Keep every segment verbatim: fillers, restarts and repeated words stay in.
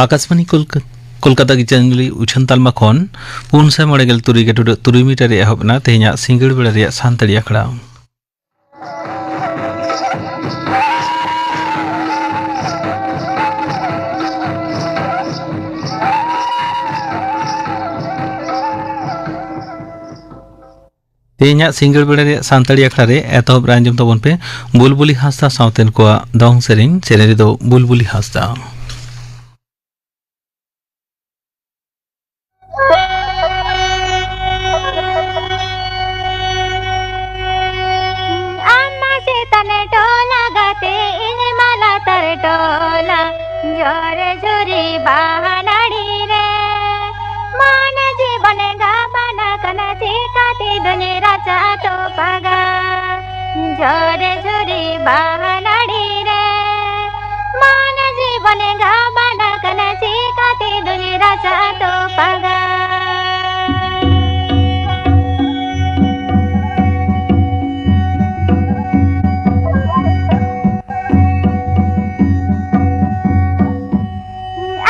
ᱟᱠᱟᱥᱵᱟᱱᱤ ᱠᱳᱞᱠᱟ-, ᱠᱳᱞᱠᱟᱛᱟ ᱜᱤᱛᱟᱧᱡᱚᱞᱤ ᱩᱪᱷᱟᱹᱱ ᱛᱟᱞᱢᱟ ᱠᱷᱚᱱ ᱯᱩᱱ ᱥᱟᱭ ᱢᱚᱬᱮ ᱜᱮᱞ ᱛᱩᱨᱩᱭ ᱜᱮ ᱴᱩᱰᱟᱹᱜ ᱛᱩᱨᱩᱭ ᱢᱤᱴᱟᱨ ᱨᱮ ᱮᱦᱚᱵ ᱮᱱᱟ ᱛᱮᱦᱮᱧᱟᱜ ᱥᱤᱸᱜᱟᱹᱲ ᱵᱮᱲᱟ ᱨᱮᱭᱟᱜ ᱥᱟᱱᱛᱟᱲᱤ ᱟᱠᱷᱲᱟ᱾ ᱛᱮᱦᱮᱧᱟᱜ ᱥᱤᱸᱜᱟᱹᱲ ᱵᱮᱲᱟ ᱨᱮᱭᱟᱜ ᱥᱟᱱᱛᱟᱲᱤ ᱟᱠᱷᱲᱟ ᱨᱮ ᱮᱛᱚᱦᱚᱵ ᱨᱮ ᱟᱸᱡᱚᱢ ᱛᱟᱵᱚᱱ ᱯᱮ ᱵᱩᱞᱵᱩᱞᱤ ᱦᱟᱸᱥᱫᱟ ᱥᱟᱶᱛᱮᱱ ᱠᱚᱣᱟᱜ ᱫᱚᱝ ᱥᱮᱨᱮᱧ᱾ ᱥᱮᱨᱮᱧ ᱨᱮᱫᱚ ᱵᱩᱞᱵᱩᱞᱤ ᱦᱟᱸᱥᱫᱟ᱾ ᱟᱢ ᱢᱟ ᱪᱮᱛᱟᱱ ᱴᱚᱞᱟ ᱜᱟᱛᱮ, ᱤᱧ ᱢᱟ ᱞᱟᱛᱟᱨ ᱴᱚᱞᱟ, ᱡᱷᱚᱨ ᱡᱷᱩᱨᱤ ᱵᱟᱦᱟ ᱱᱟᱹᱲᱤ ᱨᱮ᱾ ᱢᱚᱱ ᱡᱤᱵᱚᱱ ᱜᱟᱵᱟᱱ ᱟᱠᱟᱱᱟ, ᱪᱤᱠᱟᱹᱛᱮ ᱫᱩᱧ ᱨᱟᱪᱟ ᱛᱚᱯᱟᱜᱟ? ᱡᱷᱚᱨ ᱡᱷᱩᱨᱤ ᱵᱟᱦᱟ ᱱᱟᱹᱲᱤ ᱨᱮ, ᱢᱚᱱ ᱡᱤᱵᱚᱱ ᱜᱟᱵᱟᱱ ᱟᱠᱟᱱᱟ, ᱪᱤᱠᱟᱹᱛᱮ ᱫᱩᱧ ᱨᱟᱪᱟ ᱛᱚᱯᱟᱜᱟ?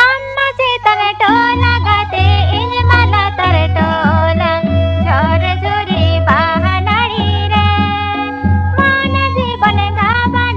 ᱟᱢ ᱢᱟ ᱪᱮᱛᱟᱱ ᱴᱚᱞᱟ ᱜᱟᱛᱮ, ᱤᱧ ᱢᱟ ᱞᱟᱛᱟᱨ ᱴᱚᱞᱟ, ᱡᱷᱚᱨ ᱡᱷᱩᱨᱤ ᱵᱟᱦᱟ ᱱᱟᱹᱲᱤ ᱨᱮ, ᱢᱚᱱ ᱡᱤᱵᱚᱱ ᱜᱟᱵᱟᱱ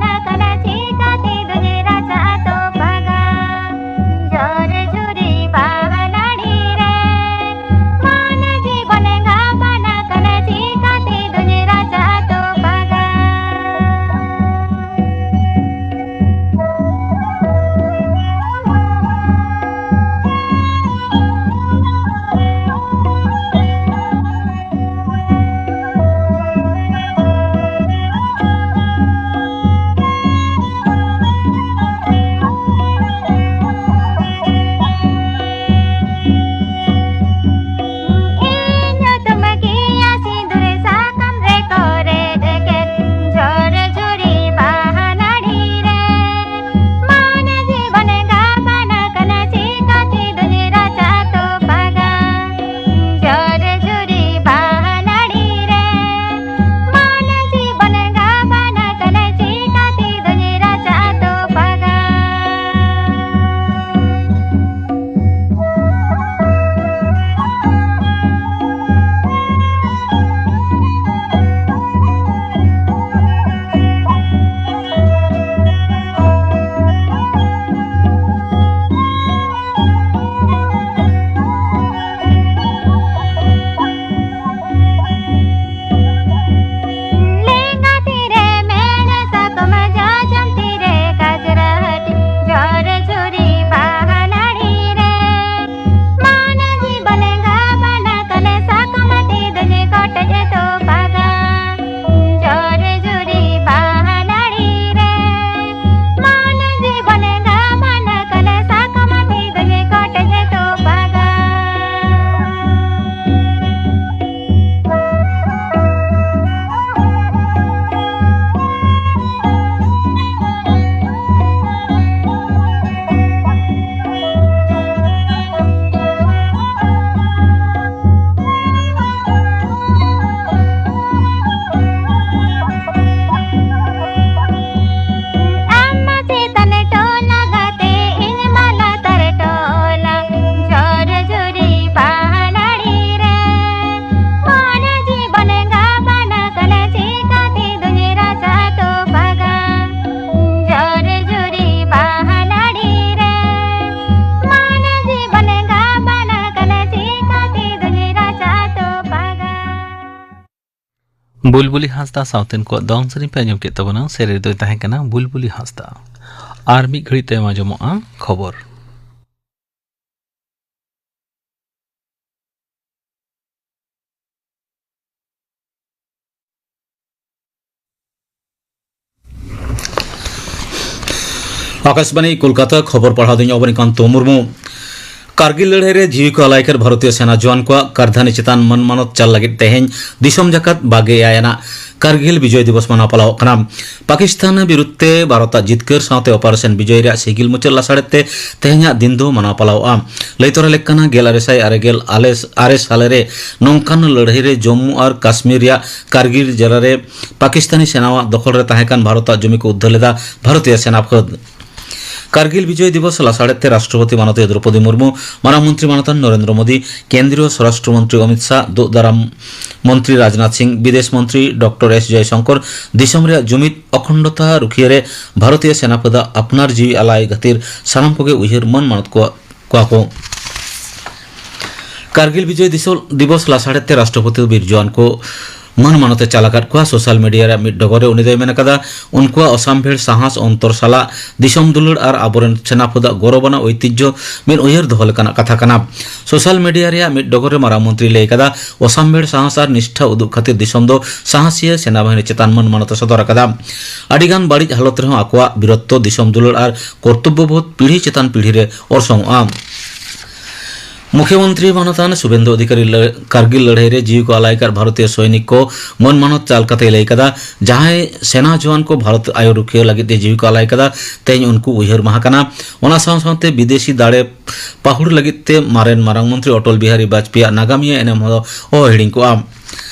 ᱵᱩᱞᱵᱩᱞᱤ ᱦᱟᱸᱥᱫᱟ ᱥᱟᱶᱛᱮ ᱩᱱᱠᱩᱣᱟᱜ ᱫᱚᱝ ᱥᱮᱨᱮᱧ ᱯᱮ ᱟᱸᱡᱚᱢ ᱠᱮᱫ ᱛᱟᱵᱚᱱᱟ᱾ ᱥᱮᱨᱮᱧ ᱫᱚᱭ ᱛᱟᱦᱮᱸ ᱠᱟᱱᱟ ᱵᱩᱞᱵᱩᱞᱤ ᱦᱟᱸᱥᱫᱟ᱾ ᱟᱨ ᱢᱤᱫ ᱜᱷᱟᱹᱲᱤᱡ ᱛᱟᱭᱚᱢ ᱟᱸᱡᱚᱢᱚᱜᱼᱟ ᱠᱷᱚᱵᱚᱨ᱾ ᱟᱠᱟᱥᱵᱟᱬᱤ ᱠᱳᱞᱠᱟᱛᱟ, ᱠᱷᱚᱵᱚᱨ ᱯᱟᱲᱦᱟᱣ ᱫᱚᱧ ᱚᱵᱚᱱᱤᱠᱟᱱᱛᱚ ᱢᱩᱨᱢᱩ᱾ ᱠᱟᱨᱜᱤᱞ ᱞᱟᱹᱲᱦᱟᱹᱭ ᱨᱮ ᱡᱤᱣᱤ ᱠᱚ ᱟᱞᱟᱭ ᱠᱮᱫ ᱵᱷᱟᱨᱚᱛᱤᱭᱚ ᱥᱮᱱᱟ ᱡᱚᱣᱟᱱ ᱠᱚᱣᱟᱜ ᱠᱟᱨᱫᱷᱟᱱᱤ ᱪᱮᱛᱟᱱ ᱢᱟᱹᱱ ᱢᱟᱱᱚᱛ ᱪᱟᱞ ᱞᱟᱹᱜᱤᱫ ᱛᱮᱦᱮᱧ ᱫᱤᱥᱚᱢ ᱡᱟᱠᱟᱛ ᱵᱟᱜᱮ ᱮᱭᱟᱭ ᱟᱱᱟᱜ ᱠᱟᱨᱜᱤᱞ ᱵᱤᱡᱚᱭ ᱫᱤᱵᱚᱥ ᱢᱟᱱᱟᱣ ᱯᱟᱞᱟᱣᱚᱜ ᱠᱟᱱᱟ᱾ ᱯᱟᱠᱤᱥᱛᱟᱱ ᱵᱤᱨᱩᱫᱷ ᱛᱮ ᱵᱷᱟᱨᱚᱛᱟᱜ ᱡᱤᱛᱠᱟᱹᱨ ᱥᱟᱶᱛᱮ ᱚᱯᱟᱨᱮᱥᱚᱱ ᱵᱤᱡᱚᱭ ᱨᱮᱭᱟᱜ ᱥᱤᱜᱤᱞ ᱢᱩᱪᱟᱹᱫ ᱞᱟᱥᱟᱲᱦᱮᱫ ᱛᱮ ᱛᱮᱦᱮᱧᱟᱜ ᱫᱤᱱ ᱫᱚ ᱢᱟᱱᱟᱣ ᱯᱟᱞᱟᱣᱚᱜᱼᱟ᱾ ᱞᱟᱹᱭ ᱛᱚᱨᱟ ᱞᱮᱠ ᱠᱟᱱᱟ, ᱜᱮᱞ ᱟᱨᱮ ᱥᱟᱭ ᱟᱨᱮ ᱜᱮᱞ ᱟᱨᱮ ᱥᱟᱞᱮ ᱨᱮ ᱱᱚᱝᱠᱟᱱ ᱞᱟᱹᱲᱦᱟᱹᱭ ᱨᱮ ᱡᱚᱢᱢᱩ ᱟᱨ ᱠᱟᱥᱢᱤᱨ ᱨᱮᱭᱟᱜ ᱠᱟᱨᱜᱤᱞ ᱡᱮᱞᱟ ᱨᱮ ᱯᱟᱠᱤᱥᱛᱟᱱᱤ ᱥᱮᱱᱟᱣᱟᱜ ᱫᱚᱠᱷᱚᱞ ᱨᱮ ᱛᱟᱦᱮᱸ ᱠᱟᱱ ᱵᱷᱟᱨᱚᱛᱟᱜ ᱡᱚᱢᱤ ᱠᱚ ᱩᱫᱽᱫᱷᱟᱹᱨ ᱞᱮᱫᱟ ᱵᱷᱟᱨᱚᱛᱤᱭᱚ ᱥᱮᱱᱟ ᱯᱷᱟᱹᱫᱽ᱾ ᱠᱟᱨᱜᱤᱞ ᱵᱤᱡᱚᱭ ᱫᱤᱵᱚᱥ ᱞᱟᱥᱟᱲᱦᱮᱫ ᱛᱮ ᱨᱟᱥᱴᱨᱚᱯᱚᱛᱤ ᱢᱟᱱᱚᱛᱤᱭᱟᱹ ᱫᱨᱚᱯᱚᱫᱤ ᱢᱩᱨᱢᱩ, ᱢᱟᱨᱟᱝ ᱢᱚᱱᱛᱨᱤ ᱢᱟᱱᱚᱛᱟᱱ ᱱᱚᱨᱮᱱᱫᱨᱚ ᱢᱳᱫᱤ, ᱠᱮᱱᱫᱨᱤᱭᱚ ᱥᱚᱨᱟᱥᱴᱨᱚ ᱢᱚᱱᱛᱨᱤ ᱚᱢᱤᱛ ᱥᱟᱦ, ᱫᱩᱜ ᱫᱟᱨᱟᱢ ᱢᱚᱱᱛᱨᱤ ᱨᱟᱡᱽᱱᱟᱛᱷ ᱥᱤᱝ, ᱵᱤᱫᱮᱥ ᱢᱚᱱᱛᱨᱤ ᱰᱚᱠᱴᱚᱨ ᱮᱥ ᱡᱚᱭᱥᱚᱝᱠᱚᱨ, ᱫᱤᱥᱚᱢ ᱨᱮᱭᱟᱜ ᱡᱩᱢᱤᱫ ᱚᱠᱷᱚᱱᱰᱚᱛᱟ ᱨᱩᱠᱷᱤᱭᱟᱹ ᱨᱮ ᱵᱷᱟᱨᱚᱛᱤᱭᱚ ᱥᱮᱱᱟ ᱯᱷᱟᱹᱫᱟᱜ ᱟᱯᱱᱟᱨ ᱡᱤᱣᱤ ᱟᱞᱟᱭ ᱠᱷᱟᱹᱛᱤᱨ ᱥᱟᱱᱟᱢ ᱠᱚᱜᱮ ᱩᱭᱦᱟᱹᱨ ᱢᱟᱹᱱ ᱢᱟᱱᱚᱛ ᱠᱚ ᱠᱚᱣᱟ ᱠᱚ᱾ ᱠᱟᱨᱜᱤᱞ ᱵᱤᱡᱚᱭ ᱫᱤᱥᱚ-, ᱫᱤᱵᱚᱥ ᱞᱟᱥᱟᱲᱦᱮᱫ ᱛᱮ ᱨᱟᱥᱴᱨᱚᱯᱚᱛᱤ ᱫᱚ ᱵᱤᱨ ᱡᱳᱣᱟᱱ ᱠᱚ ᱢᱟᱹᱱ ᱢᱟᱱᱚᱛ ᱮ ᱪᱟᱞ ᱟᱠᱟᱫ ᱠᱚᱣᱟ᱾ ᱥᱳᱥᱟᱞ ᱢᱤᱰᱤᱭᱟ ᱨᱮ ᱢᱤᱫ ᱰᱚᱜᱚᱨ ᱨᱮ ᱩᱱᱤ ᱫᱚᱭ ᱢᱮᱱ ᱟᱠᱟᱫᱟ, ᱩᱱᱠᱩᱣᱟᱜ ᱚᱥᱟᱢᱵᱷᱮᱲ ᱥᱟᱦᱟᱥ ᱚᱱᱛᱚᱨ ᱥᱟᱞᱟᱜ ᱫᱤᱥᱚᱢ ᱫᱩᱞᱟᱹᱲ ᱟᱨ ᱟᱵᱚᱨᱮᱱ ᱥᱮᱱᱟ ᱯᱷᱟᱹᱫᱟᱜ ᱜᱚᱨᱚᱵ ᱟᱱᱟᱜ ᱳᱭᱛᱤᱡᱽᱡᱚ ᱢᱤᱫ ᱩᱭᱦᱟᱹᱨ ᱫᱚᱦᱚ ᱞᱮᱠᱟᱱᱟᱜ ᱠᱟᱛᱷᱟ ᱠᱟᱱᱟ᱾ ᱥᱳᱥᱟᱞ ᱢᱤᱰᱤᱭᱟ ᱨᱮᱭᱟᱜ ᱢᱤᱫ ᱰᱚᱜᱚᱨ ᱨᱮ ᱢᱟᱨᱟᱝ ᱢᱚᱱᱛᱨᱤ ᱞᱟᱹᱭ ᱟᱠᱟᱫᱟ, ᱚᱥᱟᱢᱵᱷᱮᱲ ᱥᱟᱦᱟᱥ ᱟᱨ ᱱᱤᱥᱴᱷᱟ ᱩᱫᱩᱜ ᱠᱷᱟᱹᱛᱤᱨ ᱫᱤᱥᱚᱢ ᱫᱚ ᱥᱟᱦᱟᱥᱤᱭᱟᱹ ᱥᱮᱱᱟ ᱵᱟᱦᱤᱱᱤ ᱪᱮᱛᱟᱱ ᱢᱟᱹᱱ ᱢᱟᱱᱚᱛ ᱮ ᱥᱚᱫᱚᱨ ᱟᱠᱟᱫᱟ᱾ ᱟᱹᱰᱤᱜᱟᱱ ᱵᱟᱹᱲᱤᱡ ᱦᱟᱞᱚᱛ ᱨᱮᱦᱚᱸ ᱟᱠᱚᱣᱟᱜ ᱵᱤᱨᱚᱛᱛᱚ, ᱫᱤᱥᱚᱢ ᱫᱩᱞᱟᱹᱲ ᱟᱨ ᱠᱚᱨᱛᱚᱵᱵᱚ ᱵᱳᱫᱷ ᱯᱤᱲᱦᱤ ᱪᱮᱛᱟᱱ ᱯᱤᱲᱦᱤ ᱨᱮ ᱚᱨᱥᱚᱝᱚᱜᱼᱟ᱾ ᱢᱩᱠᱷᱭᱚᱢᱚᱱᱛᱨᱤ ᱢᱟᱱᱚᱛᱟᱱ ᱥᱩᱵᱷᱮᱱᱫᱩ ᱚᱫᱷᱤᱠᱟᱨᱤ ᱞᱟᱹ-, ᱠᱟᱨᱜᱤᱞ ᱞᱟᱹᱲᱦᱟᱹᱭ ᱨᱮ ᱡᱤᱣᱤ ᱠᱚ ᱟᱞᱟᱭ ᱟᱠᱟᱫ ᱵᱷᱟᱨᱚᱛᱤᱭᱚ ᱥᱚᱭᱱᱤᱠ ᱠᱚ ᱢᱟᱹᱱ ᱢᱟᱱᱚᱛ ᱪᱟᱞ ᱠᱟᱛᱮᱭ ᱞᱟᱹᱭ ᱠᱟᱫᱟ, ᱡᱟᱦᱟᱸᱭ ᱥᱮᱱᱟ ᱡᱳᱣᱟᱱ ᱠᱚ ᱵᱷᱟᱨᱚᱛ ᱟᱭᱳ ᱨᱩᱠᱷᱤᱭᱟᱹ ᱞᱟᱹᱜᱤᱫ ᱛᱮ ᱡᱤᱣᱤ ᱠᱚ ᱟᱞᱟᱭ ᱠᱟᱫᱟ, ᱛᱮᱦᱮᱧ ᱩᱱᱠᱩ ᱩᱭᱦᱟᱹᱨ ᱢᱟᱦᱟ ᱠᱟᱱᱟ᱾ ᱚᱱᱟ ᱥᱟᱶ ᱥᱟᱶᱛᱮ ᱵᱤᱫᱮᱥᱤ ᱫᱟᱲᱮ ᱯᱟᱹᱦᱩᱲ ᱞᱟᱹᱜᱤᱫ ᱛᱮ ᱢᱟᱨᱮᱱ ᱢᱟᱨᱟᱝ ᱢᱚᱱᱛᱨᱤ ᱚᱴᱚᱞ ᱵᱤᱦᱟᱨᱤ ᱵᱟᱡᱽᱯᱮᱭᱤᱭᱟᱜ ᱱᱟᱜᱟᱢᱤᱭᱟᱹ ᱮᱱᱮᱢ ᱦᱚᱸ ᱚᱦᱚ ᱦᱤᱲᱤᱧ ᱠᱚᱜᱼᱟ᱾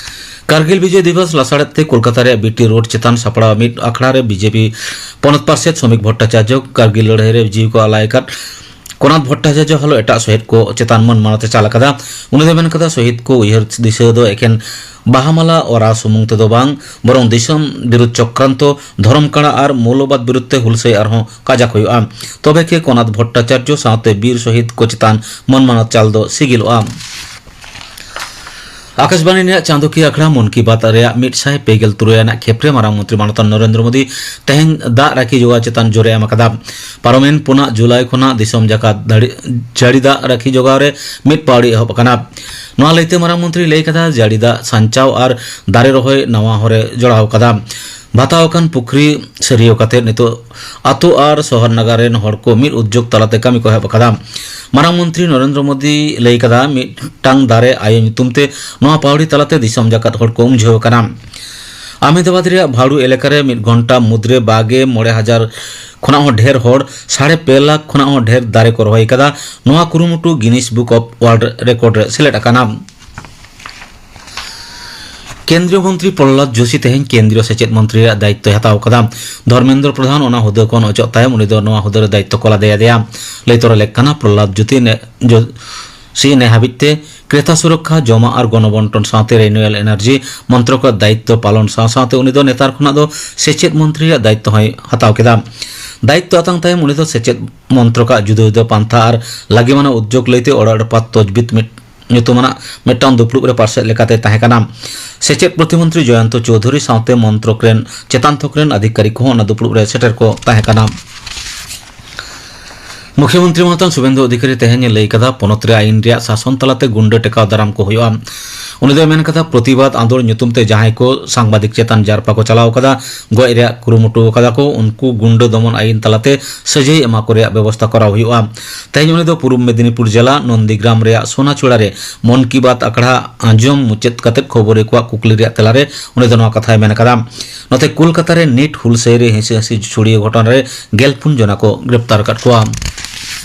ᱠᱟᱨᱜᱤᱞ ᱵᱤᱡᱚᱭ ᱫᱤᱵᱚᱥ ᱞᱟᱥᱟᱲᱦᱮᱫ ᱛᱮ ᱠᱳᱞᱠᱟᱛᱟ ᱨᱮᱭᱟᱜ ᱵᱤᱴᱤ ᱨᱳᱰ ᱪᱮᱛᱟᱱ ᱥᱟᱯᱲᱟᱣ ᱢᱤᱫ ᱟᱠᱷᱲᱟ ᱨᱮ ᱵᱤᱡᱮᱯᱤ ᱯᱚᱱᱚᱛ ᱯᱟᱨᱥᱮᱛ ᱥᱚᱢᱤᱠ ᱵᱷᱚᱴᱴᱟᱪᱟᱨᱡᱚ, ᱠᱟᱨᱜᱤᱞ ᱞᱟᱹᱲᱦᱟᱹᱭ ᱨᱮ ᱡᱤᱣᱤ ᱠᱚ ᱟᱞᱟᱭ ᱟᱠᱟᱫ ᱠᱚᱱᱟᱛ ᱵᱷᱚᱴᱴᱟᱪᱟᱨᱡᱚ ᱦᱚᱞᱚ ᱮᱴᱟᱜ ᱥᱚᱦᱮᱫ ᱠᱚ ᱪᱮᱛᱟᱱ ᱢᱟᱹᱱ ᱢᱟᱱᱚᱛ ᱮ ᱪᱟᱞ ᱟᱠᱟᱫᱟ᱾ ᱩᱱᱤ ᱫᱚᱭ ᱢᱮᱱ ᱠᱟᱫᱟ, ᱥᱚᱦᱤᱫ ᱠᱚ ᱩᱭᱦᱟᱹᱨ ᱫᱤᱥᱟᱹ ᱫᱚ ᱮᱠᱮᱱ ᱵᱟᱦᱟ ᱢᱟᱞᱟ ᱚᱨᱟᱣ ᱥᱩᱢᱩᱝ ᱛᱮᱫᱚ ᱵᱟᱝ, ᱵᱚᱨᱚᱝ ᱫᱤᱥᱚᱢ ᱵᱤᱨᱩᱫᱷ ᱪᱚᱠᱨᱟᱱᱛᱚ, ᱫᱷᱚᱨᱚᱢ ᱠᱟᱲᱟ ᱟᱨ ᱢᱳᱣᱞᱚᱵᱟᱫ ᱵᱤᱨᱩᱫᱷ ᱛᱮ ᱦᱩᱞᱥᱟᱹᱭ ᱟᱨᱦᱚᱸ ᱠᱟᱡᱟᱠ ᱦᱩᱭᱩᱜᱼᱟ᱾ ᱛᱚᱵᱮ ᱜᱮ ᱠᱚᱱᱟᱛ ᱵᱷᱚᱴᱴᱟᱪᱟᱨᱡᱚ ᱥᱟᱶᱛᱮ ᱵᱤᱨ ᱥᱚᱦᱤᱫ ᱠᱚ ᱪᱮᱛᱟᱱ ᱢᱟᱹᱱ ᱢᱟᱱᱚᱛ ᱪᱟᱞ ᱫᱚ ᱥᱤᱜᱤᱞᱚᱜᱼᱟ᱾ ᱟᱠᱟᱥᱵᱟᱱᱤ ᱨᱮᱭᱟᱜ ᱪᱟᱸᱫᱚᱠᱤᱭᱟᱹ ᱟᱠᱷᱲᱟ ᱢᱚᱱ ᱠᱤ ᱵᱟᱛ ᱨᱮᱭᱟᱜ ᱢᱤᱫ ᱥᱟᱭ ᱯᱮ ᱜᱮᱞ ᱛᱩᱨᱩᱭ ᱟᱱᱟᱜ ᱠᱷᱮᱯ ᱨᱮ ᱢᱟᱨᱟᱝ ᱢᱚᱱᱛᱨᱤ ᱢᱟᱱᱚᱛᱟᱱ ᱱᱚᱨᱮᱱᱫᱨᱚ ᱢᱳᱫᱤ ᱛᱮᱦᱮᱧ ᱫᱟᱜ ᱨᱟᱹᱠᱷᱤ ᱡᱚᱜᱟᱣ ᱪᱮᱛᱟᱱ ᱡᱳᱨᱮ ᱮᱢ ᱟᱠᱟᱫᱟ᱾ ᱯᱟᱨᱚᱢᱮᱱ ᱯᱩᱱᱟᱜ ᱡᱩᱞᱟᱭ ᱠᱷᱚᱱᱟᱜ ᱫᱤᱥᱚᱢ ᱡᱟᱠᱟᱛ ᱫᱟᱲᱮ-, ᱡᱟᱹᱲᱤ ᱫᱟᱜ ᱨᱟᱹᱠᱷᱤ ᱡᱚᱜᱟᱣ ᱨᱮ ᱢᱤᱫ ᱯᱟᱹᱣᱲᱤ ᱮᱦᱚᱵ ᱟᱠᱟᱱᱟ᱾ ᱱᱚᱣᱟ ᱞᱟᱹᱭᱛᱮ ᱢᱟᱨᱟᱝ ᱢᱚᱱᱛᱨᱤ ᱞᱟᱹᱭ ᱠᱟᱫᱟ, ᱡᱟᱹᱲᱤ ᱫᱟᱜ ᱥᱟᱧᱪᱟᱣ ᱟᱨ ᱫᱟᱨᱮ ᱨᱚᱦᱚᱭ ᱱᱟᱣᱟ ᱦᱚᱨᱮ ᱡᱚᱲᱟᱣ ᱠᱟᱫᱟ᱾ ᱵᱷᱟᱛᱟᱣ ᱟᱠᱟᱱ ᱯᱩᱠᱷᱨᱤ ᱥᱟᱹᱨᱭᱟᱹᱣ ᱠᱟᱛᱮ ᱱᱤᱛᱚᱜ ᱟᱛᱳ ᱟᱨ ᱥᱚᱦᱚᱨ ᱱᱟᱜᱟᱨ ᱨᱮᱱ ᱦᱚᱲ ᱠᱚ ᱢᱤᱫ ᱩᱫᱽᱡᱳᱜᱽ ᱛᱟᱞᱟᱛᱮ ᱠᱟᱹᱢᱤ ᱠᱚ ᱮᱦᱚᱵ ᱟᱠᱟᱫᱟ᱾ ᱢᱟᱨᱟᱝ ᱢᱚᱱᱛᱨᱤ ᱱᱚᱨᱮᱱᱫᱨᱚ ᱢᱳᱫᱤ ᱞᱟᱹᱭ ᱠᱟᱫᱟ, ᱢᱤᱫᱴᱟᱝ ᱫᱟᱨᱮ ᱟᱭᱳ ᱧᱩᱛᱩᱢ ᱛᱮ ᱱᱚᱣᱟ ᱯᱟᱹᱣᱲᱤ ᱛᱟᱞᱟᱛᱮ ᱫᱤᱥᱚᱢ ᱡᱟᱠᱟᱛ ᱦᱚᱲ ᱠᱚ ᱩᱢᱡᱷᱟᱹᱣ ᱟᱠᱟᱱᱟ᱾ ᱟᱦᱢᱮᱫᱟᱵᱟᱫᱽ ᱨᱮᱭᱟᱜ ᱵᱷᱟᱲᱩ ᱮᱞᱟᱠᱟ ᱨᱮ ᱢᱤᱫ ᱜᱷᱚᱱᱴᱟ ᱢᱩᱫᱽᱨᱮ ᱵᱟᱜᱮ ᱢᱚᱬᱮ ᱦᱟᱡᱟᱨ ᱠᱷᱚᱱᱟᱜ ᱦᱚᱸ ᱰᱷᱮᱨ ᱦᱚᱲ, ᱥᱟᱲᱮ ᱯᱮ ᱞᱟᱠᱷ ᱠᱷᱚᱱᱟᱜ ᱦᱚᱸ ᱰᱷᱮᱨ ᱫᱟᱨᱮ ᱠᱚ ᱨᱚᱦᱚᱭ ᱟᱠᱟᱫᱟ᱾ ᱱᱚᱣᱟ ᱠᱩᱨᱩᱢᱩᱴᱩ ᱜᱤᱱᱤᱥ ᱵᱩᱠ ᱚᱯᱷ ᱣᱟᱨᱞᱰ ᱨᱮᱠᱚᱨᱰ ᱨᱮ ᱥᱮᱞᱮᱫ ᱟᱠᱟᱱᱟ᱾ ᱠᱮᱱᱫᱨᱤᱭᱚ ᱢᱚᱱᱛᱨᱤ ᱯᱨᱚᱦᱞᱟᱫ ᱡᱳᱥᱤ ᱛᱮᱦᱮᱧ ᱠᱮᱱᱫᱨᱤᱭᱚ ᱥᱮᱪᱮᱫ ᱢᱚᱱᱛᱨᱤ ᱨᱮᱭᱟᱜ ᱫᱟᱭᱤᱛᱛᱚᱭ ᱦᱟᱛᱟᱣ ᱟᱠᱟᱫᱟ᱾ ᱫᱷᱚᱨᱢᱮᱱᱫᱨᱚ ᱯᱨᱚᱫᱷᱟᱱ ᱚᱱᱟ ᱦᱩᱫᱟᱹ ᱠᱷᱚᱱ ᱚᱪᱚᱜ ᱛᱟᱭᱚᱢ ᱩᱱᱤ ᱫᱚ ᱱᱚᱣᱟ ᱦᱩᱫᱟᱹ ᱨᱮ ᱫᱟᱭᱤᱛᱛᱚ ᱠᱚ ᱞᱟᱫᱮ ᱟᱫᱮᱭᱟ᱾ ᱞᱟᱹᱭ ᱛᱚᱨᱟ ᱞᱮᱠ ᱠᱟᱱᱟ, ᱯᱨᱚᱦᱞᱟᱫ ᱡᱳᱛᱤ ᱱᱮ-, ᱡᱳᱥᱤ ᱱᱮ ᱦᱟᱹᱵᱤᱡ ᱛᱮ ᱠᱨᱮᱛᱟ ᱥᱩᱨᱚᱠᱠᱷᱟ, ᱡᱚᱢᱟᱜ ᱟᱨ ᱜᱚᱱᱚᱵᱚᱱᱴᱚᱱ ᱥᱟᱶᱛᱮ ᱨᱤᱱᱩᱣᱮᱵᱚᱞ ᱮᱱᱟᱨᱡᱤ ᱢᱚᱱᱛᱨᱚᱠ ᱨᱮᱭᱟᱜ ᱫᱟᱭᱤᱛᱛᱚ ᱯᱟᱞᱚᱱ ᱥᱟᱶ ᱥᱟᱶᱛᱮ ᱩᱱᱤ ᱫᱚ ᱱᱮᱛᱟᱨ ᱠᱷᱚᱱᱟᱜ ᱫᱚ ᱥᱮᱪᱮᱫ ᱢᱚᱱᱛᱨᱤ ᱨᱮᱭᱟᱜ ᱫᱟᱭᱤᱛᱛᱚ ᱦᱚᱸᱭ ᱦᱟᱛᱟᱣ ᱠᱮᱫᱟ᱾ ᱫᱟᱭᱤᱛᱛᱚ ᱟᱛᱟᱝ ᱛᱟᱭᱚᱢ ᱩᱱᱤ ᱫᱚ ᱥᱮᱪᱮᱫ ᱢᱚᱱᱛᱨᱚᱠ ᱨᱮᱭᱟᱜ ᱡᱩᱫᱟᱹ ᱡᱩᱫᱟᱹ ᱯᱟᱱᱛᱷᱟ ᱟᱨ ᱞᱟᱹᱜᱤᱢᱟᱱᱟᱜ ᱩᱫᱽᱡᱳᱜᱽ ᱞᱟᱹᱭᱛᱮ ᱚᱲᱟᱜ ᱨᱮ ᱯᱟᱛ ᱛᱚᱡᱵᱤᱫ ᱢᱤᱫ ᱧᱩᱛᱩᱢᱟᱱᱟᱜ ᱢᱤᱫᱴᱟᱝ ᱫᱩᱯᱲᱩᱵ ᱨᱮ ᱯᱟᱨᱥᱮᱫ ᱞᱮᱠᱟᱛᱮ ᱛᱟᱦᱮᱸ ᱠᱟᱱᱟ᱾ ᱥᱮᱪᱮᱫ ᱯᱨᱚᱛᱤᱢᱚᱱᱛᱨᱤ ᱡᱚᱭᱚᱱᱛᱚ ᱪᱳᱣᱫᱷᱩᱨᱤ ᱥᱟᱶᱛᱮ ᱢᱚᱱᱛᱨᱚᱠ ᱨᱮᱱ ᱪᱮᱛᱟᱱ ᱛᱷᱚᱠ ᱨᱮᱱ ᱟᱫᱷᱤᱠᱟᱨᱤ ᱠᱚᱦᱚᱸ ᱚᱱᱟ ᱫᱩᱯᱲᱩᱵ ᱨᱮ ᱥᱮᱴᱮᱨ ᱠᱚ ᱛᱟᱦᱮᱸ ᱠᱟᱱᱟ᱾ ᱢᱩᱠᱷᱭᱚᱢᱚᱱᱛᱨᱤ ᱢᱚᱦᱚᱛᱟᱱ ᱥᱩᱵᱷᱮᱱᱫᱩ ᱚᱫᱷᱤᱠᱟᱨᱤ ᱛᱮᱦᱮᱧ ᱮ ᱞᱟᱹᱭ ᱠᱟᱫᱟ, ᱯᱚᱱᱚᱛ ᱨᱮ ᱟᱭᱤᱱ ᱨᱮᱭᱟᱜ ᱥᱟᱥᱚᱱ ᱛᱟᱞᱟᱛᱮ ᱜᱩᱱᱰᱟᱹ ᱴᱮᱠᱟᱣ ᱫᱟᱨᱟᱢ ᱠᱚ ᱦᱩᱭᱩᱜᱼᱟ᱾ ᱩᱱᱤ ᱫᱚᱭ ᱢᱮᱱ ᱠᱟᱫᱟ, ᱯᱨᱚᱛᱤᱵᱟᱫ ᱟᱸᱫᱳᱲ ᱧᱩᱛᱩᱢ ᱛᱮ ᱡᱟᱦᱟᱸᱭ ᱠᱚ ᱥᱟᱝᱵᱟᱫᱤᱠ ᱪᱮᱛᱟᱱ ᱡᱟᱨᱯᱟ ᱠᱚ ᱪᱟᱞᱟᱣ ᱠᱟᱫᱟ, ᱜᱚᱡ ᱨᱮᱭᱟᱜ ᱠᱩᱨᱩᱢᱩᱴᱩ ᱠᱟᱫᱟ ᱠᱚ, ᱩᱱᱠᱩ ᱜᱩᱱᱰᱟᱹ ᱫᱚᱢᱚᱱ ᱟᱭᱤᱱ ᱛᱟᱞᱟᱛᱮ ᱥᱟᱹᱡᱟᱹᱭ ᱮᱢᱟ ᱠᱚ ᱨᱮᱭᱟᱜ ᱵᱮᱵᱚᱥᱛᱷᱟ ᱠᱚᱨᱟᱣ ᱦᱩᱭᱩᱜᱼᱟ᱾ ᱛᱮᱦᱮᱧ ᱩᱱᱤ ᱫᱚ ᱯᱩᱨᱩᱵ ᱢᱮᱫᱤᱱᱤᱯᱩᱨ ᱡᱮᱞᱟ ᱱᱚᱱᱫᱤᱜᱨᱟᱢ ᱨᱮᱭᱟᱜ ᱥᱳᱱᱟᱪᱩᱲᱟ ᱨᱮ ᱢᱚᱱ ᱠᱤ ᱵᱟᱛ ᱟᱠᱷᱲᱟ ᱟᱸᱡᱚᱢ ᱢᱩᱪᱟᱹᱫ ᱠᱟᱛᱮ ᱠᱷᱚᱵᱚᱨᱤᱭᱟᱹ ᱠᱚᱣᱟᱜ ᱠᱩᱠᱞᱤ ᱨᱮᱭᱟᱜ ᱛᱮᱞᱟᱨᱮ ᱩᱱᱤ ᱫᱚ ᱱᱚᱣᱟ ᱠᱟᱛᱷᱟᱭ ᱢᱮᱱ ᱠᱟᱫᱟ᱾ ᱱᱚᱛᱮ ᱠᱳᱞᱠᱟᱛᱟ ᱨᱮ ᱱᱤᱴ ᱦᱩᱞᱥᱟᱹᱭ ᱨᱮ ᱦᱤᱸᱥᱟᱹ ᱦᱤᱸᱥᱤ ᱪᱷᱩᱲᱤᱭᱟᱹ ᱜᱷᱚᱴᱚᱱᱟ ᱨᱮ ᱜᱮᱞ ᱯᱩᱱ ᱡᱚᱱᱟ ᱠᱚ ᱜᱨᱮᱯᱛᱟᱨ ᱟᱠᱟᱫ ᱠᱚᱣᱟ᱾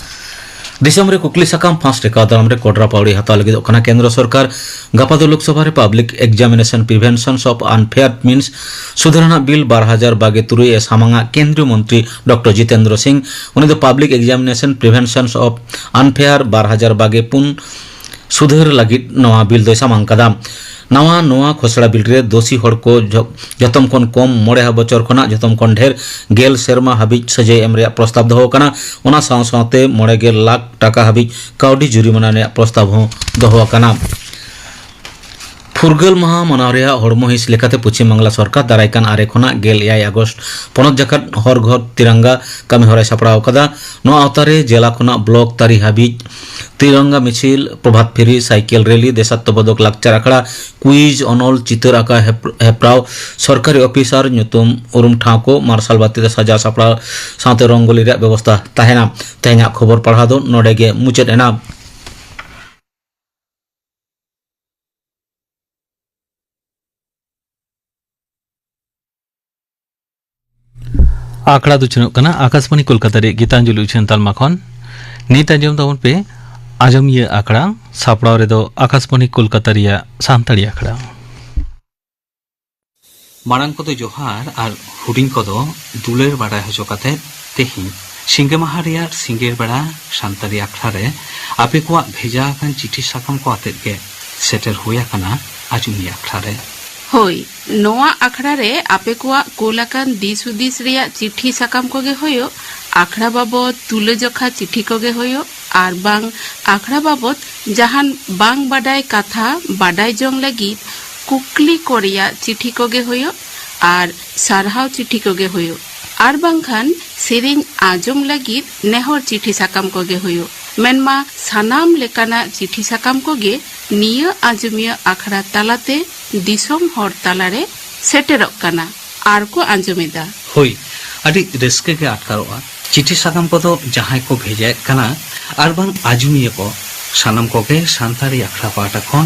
ᱫᱤᱥᱚᱢ ᱨᱮ ᱠᱩᱠᱞᱤ ᱥᱟᱠᱟᱢ ᱯᱷᱟᱸᱥ ᱴᱮᱠᱟᱣ ᱫᱟᱨᱟᱢ ᱨᱮ ᱠᱚᱰᱨᱟ ᱯᱟᱹᱣᱲᱤ ᱦᱟᱛᱟᱣ ᱞᱟᱹᱜᱤᱫᱚᱜ ᱠᱟᱱᱟ ᱠᱮᱱᱫᱨᱚ ᱥᱚᱨᱠᱟᱨ᱾ ᱜᱟᱯᱟ ᱫᱚ ᱞᱳᱠᱥᱚᱵᱷᱟ ᱨᱮ Public Examination Prevention of Unfair Means ᱥᱩᱫᱷᱟᱹᱨ ᱟᱱᱟᱜ ᱵᱤᱞ ᱵᱟᱨ ᱦᱟᱡᱟᱨ ᱵᱟᱜᱮ ᱛᱩᱨᱩᱭ ᱮ ᱥᱟᱢᱟᱝᱟ ᱠᱮᱱᱫᱨᱤᱭᱚ ᱢᱚᱱᱛᱨᱤ ᱰᱚᱠᱴᱚᱨ ᱡᱤᱛᱮᱱᱫᱨᱚ ᱥᱤᱝ᱾ ᱩᱱᱤ ᱫᱚ Public Examination Prevention of Unfair ᱵᱟᱨ ᱦᱟᱡᱟᱨ ᱵᱟᱜᱮ ᱯᱩᱱ ᱥᱩᱫᱷᱟᱹᱨ ᱞᱟᱹᱜᱤᱫ ᱱᱚᱣᱟ ᱵᱤᱞ ᱫᱚᱭ ᱥᱟᱢᱟᱝ ᱠᱟᱫᱟ᱾ ᱱᱟᱣᱟ ᱱᱚᱣᱟ ᱠᱷᱚᱥᱲᱟ ᱵᱤᱞ ᱨᱮ ᱫᱳᱥᱤ ᱦᱚᱲ ᱠᱚ ᱡᱷᱚ-, ᱡᱚᱛᱚᱢ ᱠᱷᱚᱱ ᱠᱚᱢ ᱢᱚᱬᱮ ᱵᱚᱪᱷᱚᱨ ᱠᱷᱚᱱᱟᱜ ᱡᱚᱛᱚᱢ ᱠᱷᱚᱱ ᱰᱷᱮᱨ ᱜᱮᱞ ᱥᱮᱨᱢᱟ ᱦᱟᱹᱵᱤᱡ ᱥᱟᱹᱡᱟᱹᱭ ᱮᱢ ᱨᱮᱭᱟᱜ ᱯᱨᱚᱥᱛᱟᱵ ᱫᱚᱦᱚ ᱟᱠᱟᱱᱟ᱾ ᱚᱱᱟ ᱥᱟᱶ ᱥᱟᱶᱛᱮ ᱢᱚᱬᱮ ᱜᱮᱞ ᱞᱟᱠᱷ ᱴᱟᱠᱟ ᱦᱟᱹᱵᱤᱡ ᱠᱟᱹᱣᱰᱤ ᱡᱩᱨᱤᱢᱟᱱᱟ ᱨᱮᱭᱟᱜ ᱯᱨᱚᱥᱛᱟᱵ ᱦᱚᱸ ᱫᱚᱦᱚ ᱟᱠᱟᱱᱟ᱾ ᱯᱷᱩᱨᱜᱟᱹᱞ ᱢᱟᱦᱟ ᱢᱟᱱᱟᱣ ᱨᱮᱭᱟᱜ ᱦᱚᱲᱢᱚ ᱦᱤᱸᱥ ᱞᱮᱠᱟᱛᱮ ᱯᱚᱪᱷᱤᱢ ᱵᱟᱝᱞᱟ ᱥᱚᱨᱠᱟᱨ ᱫᱟᱨᱟᱭ ᱠᱟᱱ ᱟᱨᱮ ᱠᱷᱚᱱᱟᱜ ᱜᱮᱞ ᱮᱭᱟᱭ ᱟᱜᱚᱥᱴ ᱯᱚᱱᱚᱛ ᱡᱟᱠᱟᱛ ᱦᱚᱨ ᱜᱷᱚᱨ ᱛᱤᱨᱟᱝᱜᱟ ᱠᱟᱹᱢᱤ ᱦᱚᱨᱟᱭ ᱥᱟᱯᱲᱟᱣ ᱟᱠᱟᱫᱟ᱾ ᱱᱚᱣᱟ ᱟᱣᱛᱟ ᱨᱮ ᱡᱮᱞᱟ ᱠᱷᱚᱱᱟᱜ ᱵᱞᱚᱠ ᱛᱟᱹᱨᱤ ᱦᱟᱹᱵᱤᱡ ᱛᱤᱨᱟᱝᱜᱟ ᱢᱤᱪᱷᱤᱞ, ᱯᱨᱚᱵᱷᱟᱛ ᱯᱷᱮᱨᱤ, ᱥᱟᱭᱠᱮᱞ ᱨᱮᱞᱤ, ᱫᱮᱥᱟᱛᱛᱚᱵᱳᱫᱷᱚᱠ ᱞᱟᱠᱪᱟᱨ ᱟᱠᱷᱲᱟ, ᱠᱩᱭᱤᱡᱽ, ᱚᱱᱚᱞ, ᱪᱤᱛᱟᱹᱨ ᱟᱸᱠᱟᱣ ᱦᱮᱯ-, ᱦᱮᱯᱨᱟᱣ, ᱥᱚᱨᱠᱟᱨᱤ ᱚᱯᱷᱤᱥ ᱟᱨ ᱧᱩᱛᱩᱢ ᱩᱨᱩᱢ ᱴᱷᱟᱶ ᱠᱚ ᱢᱟᱨᱥᱟᱞ ᱵᱟᱹᱛᱤ ᱛᱮ ᱥᱟᱡᱟᱣ ᱥᱟᱯᱲᱟᱣ ᱥᱟᱶᱛᱮ ᱨᱚᱝᱜᱳᱞᱤ ᱨᱮᱭᱟᱜ ᱵᱮᱵᱚᱥᱛᱟ ᱛᱟᱦᱮᱱᱟ᱾ ᱛᱮᱦᱮᱧᱟᱜ ᱠᱷᱚᱵᱚᱨ ᱯᱟᱲᱦᱟᱣ ᱫᱚ ᱱᱚᱰᱮ ᱜᱮ ᱢᱩᱪᱟᱹᱫ ᱮᱱᱟ᱾ ᱟᱠᱷᱲᱟ ᱫᱚ ᱩᱪᱷᱟᱹᱱᱚᱜ ᱠᱟᱱᱟ ᱟᱠᱟᱥᱵᱟᱬᱤ ᱠᱳᱞᱠᱟᱛᱟ ᱨᱮᱭᱟᱜ ᱜᱤᱛᱟᱧᱡᱚᱞᱤ ᱩᱪᱷᱟᱹᱱ ᱛᱟᱞᱢᱟ ᱠᱷᱚᱱ᱾ ᱱᱤᱛ ᱟᱸᱡᱚᱢ ᱛᱟᱵᱚᱱ ᱯᱮ ᱟᱸᱡᱚᱢᱤᱭᱟᱹ ᱟᱠᱷᱲᱟ, ᱥᱟᱯᱲᱟᱣ ᱨᱮᱫᱚ ᱟᱠᱟᱥᱵᱟᱬᱤ ᱠᱳᱞᱠᱟᱛᱟ ᱨᱮᱭᱟᱜ ᱥᱟᱱᱛᱟᱲᱤ ᱟᱠᱷᱲᱟ᱾ ᱢᱟᱲᱟᱝ ᱠᱚᱫᱚ ᱡᱚᱦᱟᱨ ᱟᱨ ᱦᱩᱰᱤᱧ ᱠᱚᱫᱚ ᱫᱩᱞᱟᱹᱲ ᱵᱟᱲᱟᱭ ᱦᱚᱪᱚ ᱠᱟᱛᱮ, ᱛᱮᱦᱮᱧ ᱥᱤᱸᱜᱮ ᱢᱟᱦᱟ ᱨᱮᱭᱟᱜ ᱥᱤᱸᱜᱟᱹᱲ ᱵᱮᱲᱟ ᱥᱟᱱᱛᱟᱲᱤ ᱟᱠᱷᱲᱟ ᱨᱮ ᱟᱯᱮ ᱠᱚᱣᱟᱜ ᱵᱷᱮᱡᱟ ᱟᱠᱟᱱ ᱪᱤᱴᱷᱤ ᱥᱟᱠᱟᱢ ᱠᱚ ᱟᱛᱮᱫ ᱜᱮ ᱥᱮᱴᱮᱨ ᱦᱩᱭ ᱟᱠᱟᱱᱟ ᱟᱸᱡᱚᱢᱤᱭᱟᱹ ᱟᱠᱷᱲᱟ ᱨᱮ᱾ ᱦᱳᱭ, ᱱᱚᱣᱟ ᱟᱠᱷᱲᱟ ᱨᱮ ᱟᱯᱮ ᱠᱚᱣᱟᱜ ᱠᱳᱞ ᱟᱠᱟᱱ ᱫᱤᱥ ᱦᱩᱫᱤᱥ ᱨᱮᱭᱟᱜ ᱪᱤᱴᱷᱤ ᱥᱟᱠᱟᱢ ᱠᱚᱜᱮ ᱦᱩᱭᱩᱜ, ᱟᱠᱷᱲᱟ ᱵᱟᱵᱚᱫ ᱛᱩᱞᱟᱹᱡᱚᱠᱷᱟ ᱪᱤᱴᱷᱤ ᱠᱚᱜᱮ ᱦᱩᱭᱩᱜ, ᱟᱨ ᱵᱟᱝ ᱟᱠᱷᱲᱟ ᱵᱟᱵᱚᱫ ᱡᱟᱦᱟᱱ ᱵᱟᱝ ᱵᱟᱰᱟᱭ ᱠᱟᱛᱷᱟ ᱵᱟᱰᱟᱭ ᱡᱚᱝ ᱞᱟᱹᱜᱤᱫ ᱠᱩᱠᱞᱤ ᱠᱚ ᱨᱮᱭᱟᱜ ᱪᱤᱴᱷᱤ ᱠᱚᱜᱮ ᱦᱩᱭᱩᱜ, ᱟᱨ ᱥᱟᱨᱦᱟᱣ ᱪᱤᱴᱷᱤ ᱠᱚᱜᱮ ᱦᱩᱭᱩᱜ, ᱟᱨ ᱵᱟᱝᱠᱷᱟᱱ ᱥᱮᱨᱮᱧ ᱟᱸᱡᱚᱢ ᱞᱟᱹᱜᱤᱫ ᱱᱮᱦᱚᱨ ᱪᱤᱴᱷᱤ ᱥᱟᱠᱟᱢ ᱠᱚᱜᱮ ᱦᱩᱭᱩᱜ᱾ ᱢᱮᱱᱢᱟ ᱥᱟᱱᱟᱢ ᱞᱮᱠᱟᱱᱟᱜ ᱪᱤᱴᱷᱤ ᱥᱟᱠᱟᱢ ᱠᱚᱜᱮ ᱱᱤᱭᱟᱹ ᱟᱸᱡᱚᱢᱤᱭᱟᱹ ᱟᱠᱷᱲᱟ ᱛᱟᱞᱟᱛᱮ ᱫᱤᱥᱚᱢ ᱦᱚᱲ ᱛᱟᱞᱟᱨᱮ ᱥᱮᱴᱮᱨᱚᱜ ᱠᱟᱱᱟ ᱟᱨ ᱠᱚ ᱟᱸᱡᱚᱢᱮᱫᱟ᱾ ᱦᱳᱭ, ᱟᱹᱰᱤ ᱨᱟᱹᱥᱠᱟᱹ ᱜᱮ ᱟᱴᱠᱟᱨᱚᱜᱼᱟ᱾ ᱪᱤᱴᱷᱤ ᱥᱟᱠᱟᱢ ᱠᱚᱫᱚ ᱡᱟᱦᱟᱸᱭ ᱠᱚ ᱵᱷᱮᱡᱟᱭᱮᱫ ᱠᱟᱱᱟ ᱟᱨ ᱵᱟᱝ ᱟᱸᱡᱚᱢᱤᱭᱟᱹ ᱠᱚ, ᱥᱟᱱᱟᱢ ᱠᱚᱜᱮ ᱥᱟᱱᱛᱟᱲᱤ ᱟᱠᱷᱲᱟ ᱯᱟᱦᱴᱟ ᱠᱷᱚᱱ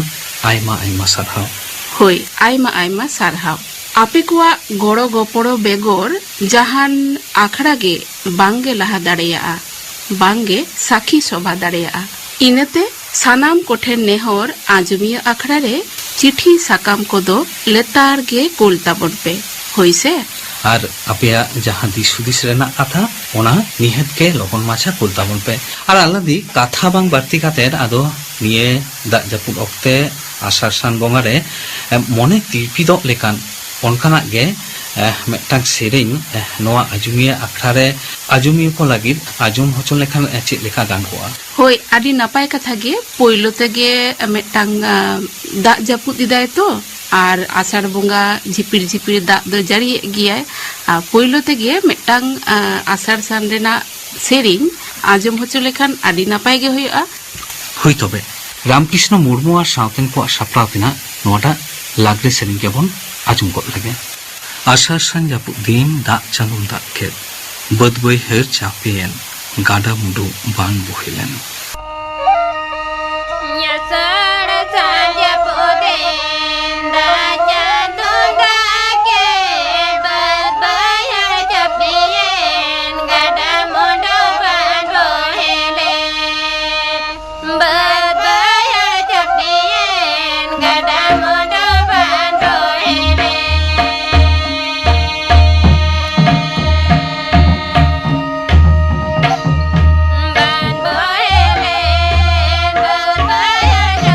ᱟᱭᱢᱟ ᱟᱭᱢᱟ ᱥᱟᱨᱦᱟᱣ᱾ ᱦᱳᱭ, ᱟᱭᱢᱟ ᱟᱭᱢᱟ ᱥᱟᱨᱦᱟᱣ᱾ ᱟᱯᱮ ᱠᱚᱣᱟᱜ ᱜᱚᱲᱚ ᱜᱚᱯᱚᱲᱚ ᱵᱮᱜᱚᱨ ᱡᱟᱦᱟᱱ ᱟᱠᱷᱲᱟ ᱜᱮ ᱵᱟᱝᱜᱮ ᱞᱟᱦᱟ ᱫᱟᱲᱮᱭᱟᱜᱼᱟ, ᱵᱟᱝᱜᱮ ᱥᱟᱹᱠᱷᱤ ᱥᱚᱵᱷᱟ ᱫᱟᱲᱮᱭᱟᱜᱼᱟ᱾ ᱤᱱᱟᱹᱛᱮ ᱥᱟᱱᱟᱢ ᱠᱚᱴᱷᱮᱱ ᱱᱮᱦᱚᱨ, ᱟᱸᱡᱚᱢᱤᱭᱟᱹ ᱟᱠᱷᱲᱟ ᱨᱮ ᱪᱤᱴᱷᱤ ᱥᱟᱠᱟᱢ ᱠᱚᱫᱚ ᱞᱮᱛᱟᱲ ᱜᱮ ᱠᱳᱞ ᱛᱟᱵᱚᱱ ᱯᱮ, ᱦᱳᱭ ᱥᱮ? ᱟᱨ ᱟᱯᱮᱭᱟᱜ ᱡᱟᱦᱟᱸ ᱫᱤᱥ ᱦᱩᱫᱤᱥ ᱨᱮᱱᱟᱜ ᱠᱟᱛᱷᱟ, ᱚᱱᱟ ᱱᱤᱦᱟᱹᱛ ᱜᱮ ᱞᱚᱜᱚᱱ ᱢᱟᱪᱷᱟ ᱠᱳᱞ ᱛᱟᱵᱚᱱ ᱯᱮ᱾ ᱟᱨ ᱟᱞᱟᱫᱤ ᱠᱟᱛᱷᱟ ᱵᱟᱝ ᱵᱟᱹᱲᱛᱤ ᱠᱟᱛᱮᱫ, ᱟᱫᱚ ᱱᱤᱭᱟᱹ ᱫᱟᱜ ᱡᱟᱹᱯᱩᱫ ᱚᱠᱛᱮ ᱟᱥᱟᱲ ᱥᱟᱱ ᱵᱚᱸᱜᱟ ᱨᱮ, ᱮ, ᱢᱚᱱᱮ ᱛᱤᱨᱯᱤᱫᱚᱜ ᱞᱮᱠᱟᱱ ᱚᱱᱠᱟᱱᱟᱜ ᱜᱮ ᱮᱦ, ᱢᱤᱫᱴᱟᱝ ᱥᱮᱨᱮᱧ, ᱮᱦ, ᱱᱚᱣᱟ ᱟᱸᱡᱚᱢᱤᱭᱟᱹ ᱟᱠᱷᱲᱟ ᱨᱮ ᱟᱸᱡᱚᱢᱤᱭᱟᱹ ᱠᱚ ᱞᱟᱹᱜᱤᱫ ᱟᱸᱡᱚᱢ ᱦᱚᱪᱚ ᱞᱮᱠᱷᱟᱱ, ᱮᱦ, ᱪᱮᱫ ᱞᱮᱠᱟ ᱜᱟᱱ ᱠᱚᱜᱼᱟ? ᱦᱳᱭ, ᱟᱹᱰᱤ ᱱᱟᱯᱟᱭ ᱠᱟᱛᱷᱟ ᱜᱮ᱾ ᱯᱳᱭᱞᱳ ᱛᱮᱜᱮ ᱢᱤᱫᱴᱟᱝ, ᱟ, ᱫᱟᱜ ᱡᱟᱹᱯᱩᱫ ᱮᱫᱟᱭ ᱛᱚ, ᱟᱨ ᱟᱥᱟᱲ ᱵᱚᱸᱜᱟ ᱡᱷᱤᱯᱤᱨ ᱡᱷᱤᱯᱤᱨ ᱫᱟᱜ ᱫᱚ ᱡᱟᱹᱲᱤᱭᱮᱫ ᱜᱮᱭᱟᱭ᱾ ᱟᱨ ᱯᱳᱭᱞᱳ ᱛᱮᱜᱮ ᱢᱤᱫᱴᱟᱝ, ᱟ, ᱟᱥᱟᱲ ᱥᱟᱱ ᱨᱮᱱᱟᱜ ᱥᱮᱨᱮᱧ ᱟᱸᱡᱚᱢ ᱦᱚᱪᱚ ᱞᱮᱠᱷᱟᱱ ᱟᱹᱰᱤ ᱱᱟᱯᱟᱭ ᱜᱮ ᱦᱩᱭᱩᱜᱼᱟ᱾ ᱦᱳᱭ ᱛᱚᱵᱮ, ᱨᱟᱢᱠᱨᱤᱥᱱᱚ ᱢᱩᱨᱢᱩ ᱟᱨ ᱥᱟᱶᱛᱮᱱ ᱠᱚᱣᱟᱜ ᱥᱟᱯᱲᱟᱣ ᱛᱮᱱᱟᱜ ᱱᱚᱣᱟᱴᱟᱜ ᱞᱟᱜᱽᱲᱮ ᱥᱮᱨᱮᱧ ᱜᱮᱵᱚᱱ ᱟᱸᱡᱚᱢ ᱜᱚᱫ ᱞᱮᱜᱮ᱾ ᱟᱥᱟᱲ ᱥᱟᱱ ᱡᱟᱹᱯᱩᱫ ᱫᱤᱱ, ᱫᱟᱜ ᱪᱟᱸᱫᱚᱢ ᱫᱟᱜ ᱠᱮᱫ, ᱵᱟᱹᱫᱽ ᱵᱟᱹᱭᱦᱟᱹᱲ ᱪᱟᱯᱮᱭᱮᱱ, ᱜᱟᱰᱟ ᱢᱩᱰᱩ ᱵᱟᱱ ᱵᱚᱦᱮᱞᱮᱱ᱾ ᱟᱥᱟᱲ ᱥᱟᱱ ᱡᱟᱹᱯᱩᱫ ᱫᱤᱱ, ᱫᱟᱜ ᱪᱟᱸᱫᱚ ᱫᱟᱜ ᱠᱮᱫ, ᱵᱟᱹᱫᱽ ᱵᱟᱹᱭᱦᱟᱹᱲ ᱪᱟᱯᱮᱭᱮᱱ, ᱜᱟᱰᱟ ᱢᱩᱰᱩ ᱵᱟᱱ ᱵᱚᱦᱮᱞᱮᱱ᱾ ᱵᱟᱹᱫᱽ ᱵᱟᱹᱭᱦᱟᱹᱲ ᱪᱟᱯᱮᱭᱮᱱ, ᱜᱟᱰᱟ ᱢᱩᱰᱩ ᱵᱟᱱ ᱵᱚᱦᱮᱞᱮᱱ᱾ ᱵᱟᱱ ᱵᱚᱦᱮᱞᱮᱱ, ᱵᱟᱹᱫᱽ ᱵᱟᱹᱭᱦᱟᱹᱲ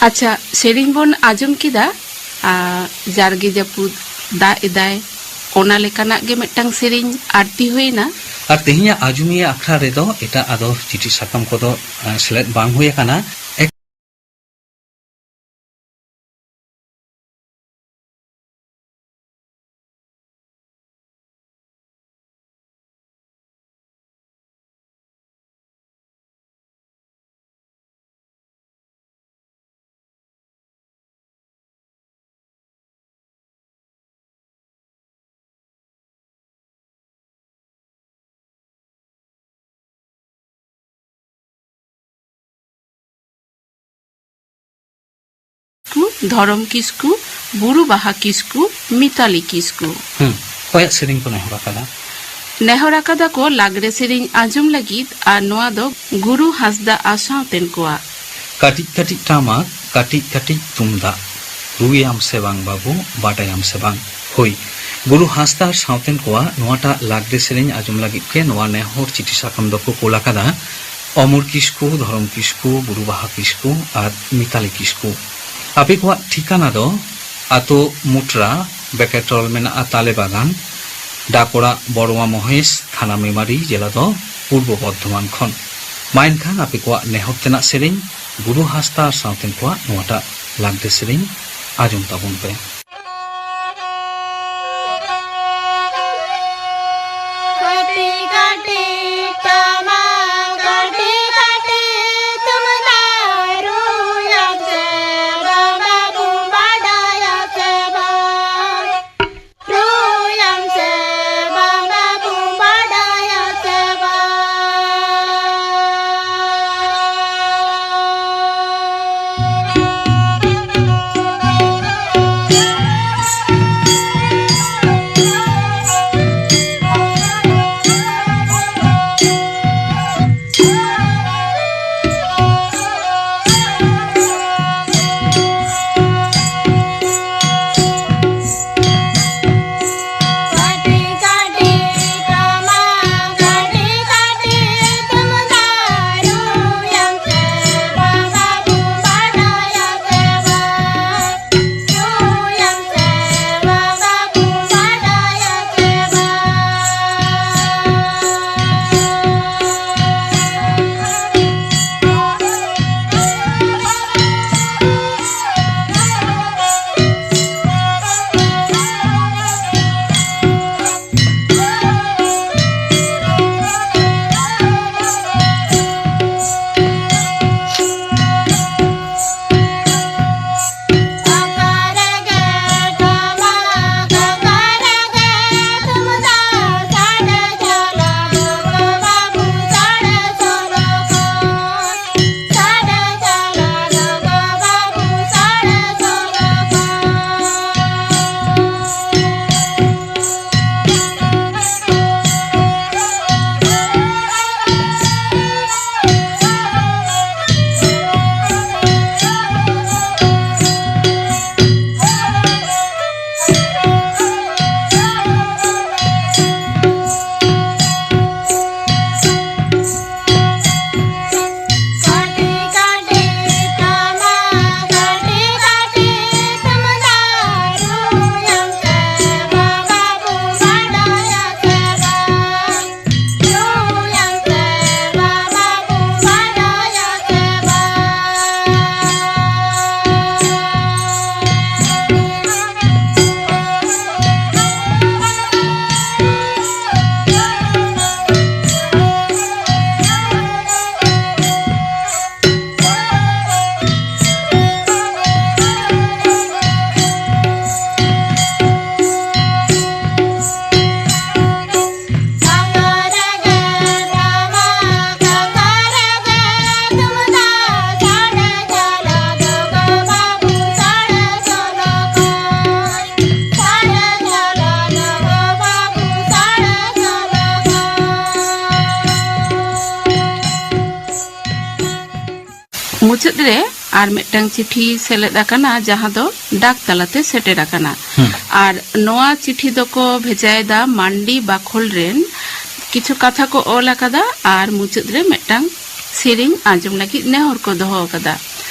ᱟᱪᱪᱷᱟ, ᱥᱮᱨᱮᱧ ᱵᱚᱱ ᱟᱸᱡᱚᱢ ᱠᱮᱫᱟ, ᱟᱨ ᱡᱟᱨᱜᱮ ᱡᱟᱹᱯᱩᱫ ᱫᱟᱜ ᱮᱫᱟᱭ, ᱚᱱᱟ ᱞᱮᱠᱟᱱᱟᱜ ᱜᱮ ᱢᱤᱫᱴᱟᱝ ᱥᱮᱨᱮᱧ ᱟᱨᱛᱤ ᱦᱩᱭᱱᱟ᱾ ᱟᱨ ᱛᱮᱦᱮᱧᱟᱜ ᱟᱸᱡᱚᱢᱤᱭᱟᱹ ᱟᱠᱷᱲᱟ ᱨᱮᱫᱚ ᱮᱴᱟᱜ ᱟᱫᱚ ᱪᱤᱴᱷᱤ ᱥᱟᱠᱟᱢ ᱠᱚᱫᱚ, ᱮ, ᱥᱮᱞᱮᱫ ᱵᱟᱝ ᱦᱩᱭ ᱟᱠᱟᱱᱟ᱾ ᱠᱤᱥᱠᱩ, ᱫᱷᱚᱨᱚᱢ ᱠᱤᱥᱠᱩ, ᱵᱩᱨᱩ ᱵᱟᱦᱟ ᱠᱤᱥᱠᱩ, ᱢᱤᱛᱟᱞᱤ ᱠᱤᱥᱠᱩ᱾ ᱦᱩᱸ, ᱚᱠᱚᱭᱟᱜ ᱥᱮᱨᱮᱧ ᱠᱚ ᱱᱮᱦᱚᱨ ᱟᱠᱟᱫᱟ? ᱱᱮᱦᱚᱨ ᱟᱠᱟᱫᱟ ᱠᱚ ᱞᱟᱜᱽᱲᱮ ᱥᱮᱨᱮᱧ ᱟᱸᱡᱚᱢ ᱞᱟᱹᱜᱤᱫ, ᱟᱨ ᱱᱚᱣᱟ ᱫᱚ ᱜᱩᱨᱩ ᱦᱟᱸᱥᱫᱟ ᱟᱨ ᱥᱟᱶᱛᱮᱱ ᱠᱚᱣᱟᱜ᱾ ᱠᱟᱹᱴᱤᱡ ᱠᱟᱹᱴᱤᱡ ᱴᱟᱢᱟᱠ, ᱠᱟᱹᱴᱤᱡ ᱠᱟᱹᱴᱤᱡ ᱛᱩᱢᱫᱟᱜ, ᱨᱩᱭᱟᱢ ᱥᱮ ᱵᱟᱝ ᱵᱟᱹᱵᱩ, ᱵᱟᱰᱟᱭᱟᱢ ᱥᱮ ᱵᱟᱝ? ᱦᱳᱭ, ᱜᱩᱨᱩ ᱦᱟᱸᱥᱫᱟ ᱟᱨ ᱥᱟᱶᱛᱮᱱ ᱠᱚᱣᱟᱜ ᱱᱚᱣᱟᱴᱟᱜ ᱞᱟᱜᱽᱲᱮ ᱥᱮᱨᱮᱧ ᱟᱸᱡᱚᱢ ᱞᱟᱹᱜᱤᱫ ᱜᱮ ᱱᱚᱣᱟ ᱱᱮᱦᱚᱨ ᱪᱤᱴᱷᱤ ᱥᱟᱠᱟᱢ ᱫᱚᱠᱚ ᱠᱳᱞ ᱟᱠᱟᱫᱟ ᱚᱢᱚᱨ ᱠᱤᱥᱠᱩ, ᱫᱷᱚᱨᱚᱢ ᱠᱤᱥᱠᱩ, ᱵᱩᱨᱩ ᱵᱟᱦᱟ ᱠᱤᱥᱠᱩ ᱟᱨ ᱢᱤᱛᱟᱞᱤ ᱠᱤᱥᱠᱩ᱾ ᱟᱯᱮ ᱠᱚᱣᱟᱜ ᱴᱷᱤᱠᱟᱱᱟ ᱫᱚ ᱟᱛᱳ ᱢᱩᱴᱨᱟ, ᱵᱮᱠᱮᱴ ᱨᱳᱰ ᱢᱮᱱᱟᱜᱼᱟ ᱛᱟᱞᱮ ᱵᱟᱜᱟᱱ, ᱰᱟᱠ ᱚᱲᱟᱜ ᱵᱚᱲᱣᱟ ᱢᱚᱦᱮᱥ, ᱛᱷᱟᱱᱟ ᱢᱮᱢᱟᱨᱤ, ᱡᱮᱞᱟ ᱫᱚ ᱯᱩᱨᱵᱚ ᱵᱚᱨᱫᱷᱚᱢᱟᱱ ᱠᱷᱚᱱ᱾ ᱢᱟ ᱮᱱᱠᱷᱟᱱ ᱟᱯᱮ ᱠᱚᱣᱟᱜ ᱱᱮᱦᱚᱨ ᱛᱮᱱᱟᱜ ᱥᱮᱨᱮᱧ ᱜᱩᱨᱩ ᱦᱟᱸᱥᱫᱟ ᱟᱨ ᱥᱟᱶᱛᱮᱱ ᱠᱚᱣᱟᱜ ᱱᱚᱣᱟᱴᱟᱜ ᱞᱟᱜᱽᱲᱮ ᱥᱮᱨᱮᱧ ᱟᱸᱡᱚᱢ ᱛᱟᱵᱚᱱ ᱯᱮ᱾ ᱠᱟᱹᱴᱤᱡ ᱠᱟᱹᱴᱤᱡ ᱴᱟᱢᱟᱠ, ᱠᱟᱹᱴᱤᱡ ᱠᱟᱹᱴᱤᱡ ᱛᱩᱢᱫᱟᱜ, ᱨᱩᱭᱟᱢ ᱥᱮ ᱵᱟᱝ ᱵᱟᱹᱵᱩ, ᱵᱟᱰᱟᱭᱟ ᱥᱮ ᱵᱟᱝ? ᱨᱩᱭᱟᱢ ᱥᱮ ᱵᱟᱝ ᱵᱟᱹᱵᱩ, ᱵᱟᱰᱟᱭᱟ ᱥᱮ ᱵᱟᱝ? ᱢᱩᱪᱟᱹᱫ ᱨᱮ ᱟᱨ ᱢᱤᱫᱴᱟᱝ ᱪᱤᱴᱷᱤ ᱥᱮᱞᱮᱫ ᱟᱠᱟᱱᱟ, ᱡᱟᱦᱟᱸ ᱫᱚ ᱰᱟᱠ ᱛᱟᱞᱟᱛᱮ ᱥᱮᱴᱮᱨ ᱟᱠᱟᱱᱟ᱾ ᱟᱨ ᱱᱚᱣᱟ ᱪᱤᱴᱷᱤ ᱫᱚᱠᱚ ᱵᱷᱮᱡᱟᱭᱮᱫᱟ ᱢᱟᱱᱰᱤ ᱵᱟᱠᱷᱳᱞ ᱨᱮᱱ ᱠᱤᱪᱷᱩ ᱠᱟᱛᱷᱟ ᱠᱚ ᱚᱞ ᱟᱠᱟᱫᱟ ᱟᱨ ᱢᱩᱪᱟᱹᱫ ᱨᱮ ᱢᱤᱫᱴᱟᱝ ᱥᱮᱨᱮᱧ ᱟᱸᱡᱚᱢ ᱞᱟᱹᱜᱤᱫ ᱱᱮᱦᱚᱨ ᱠᱚ ᱫᱚᱦᱚ ᱟᱠᱟᱫᱟ᱾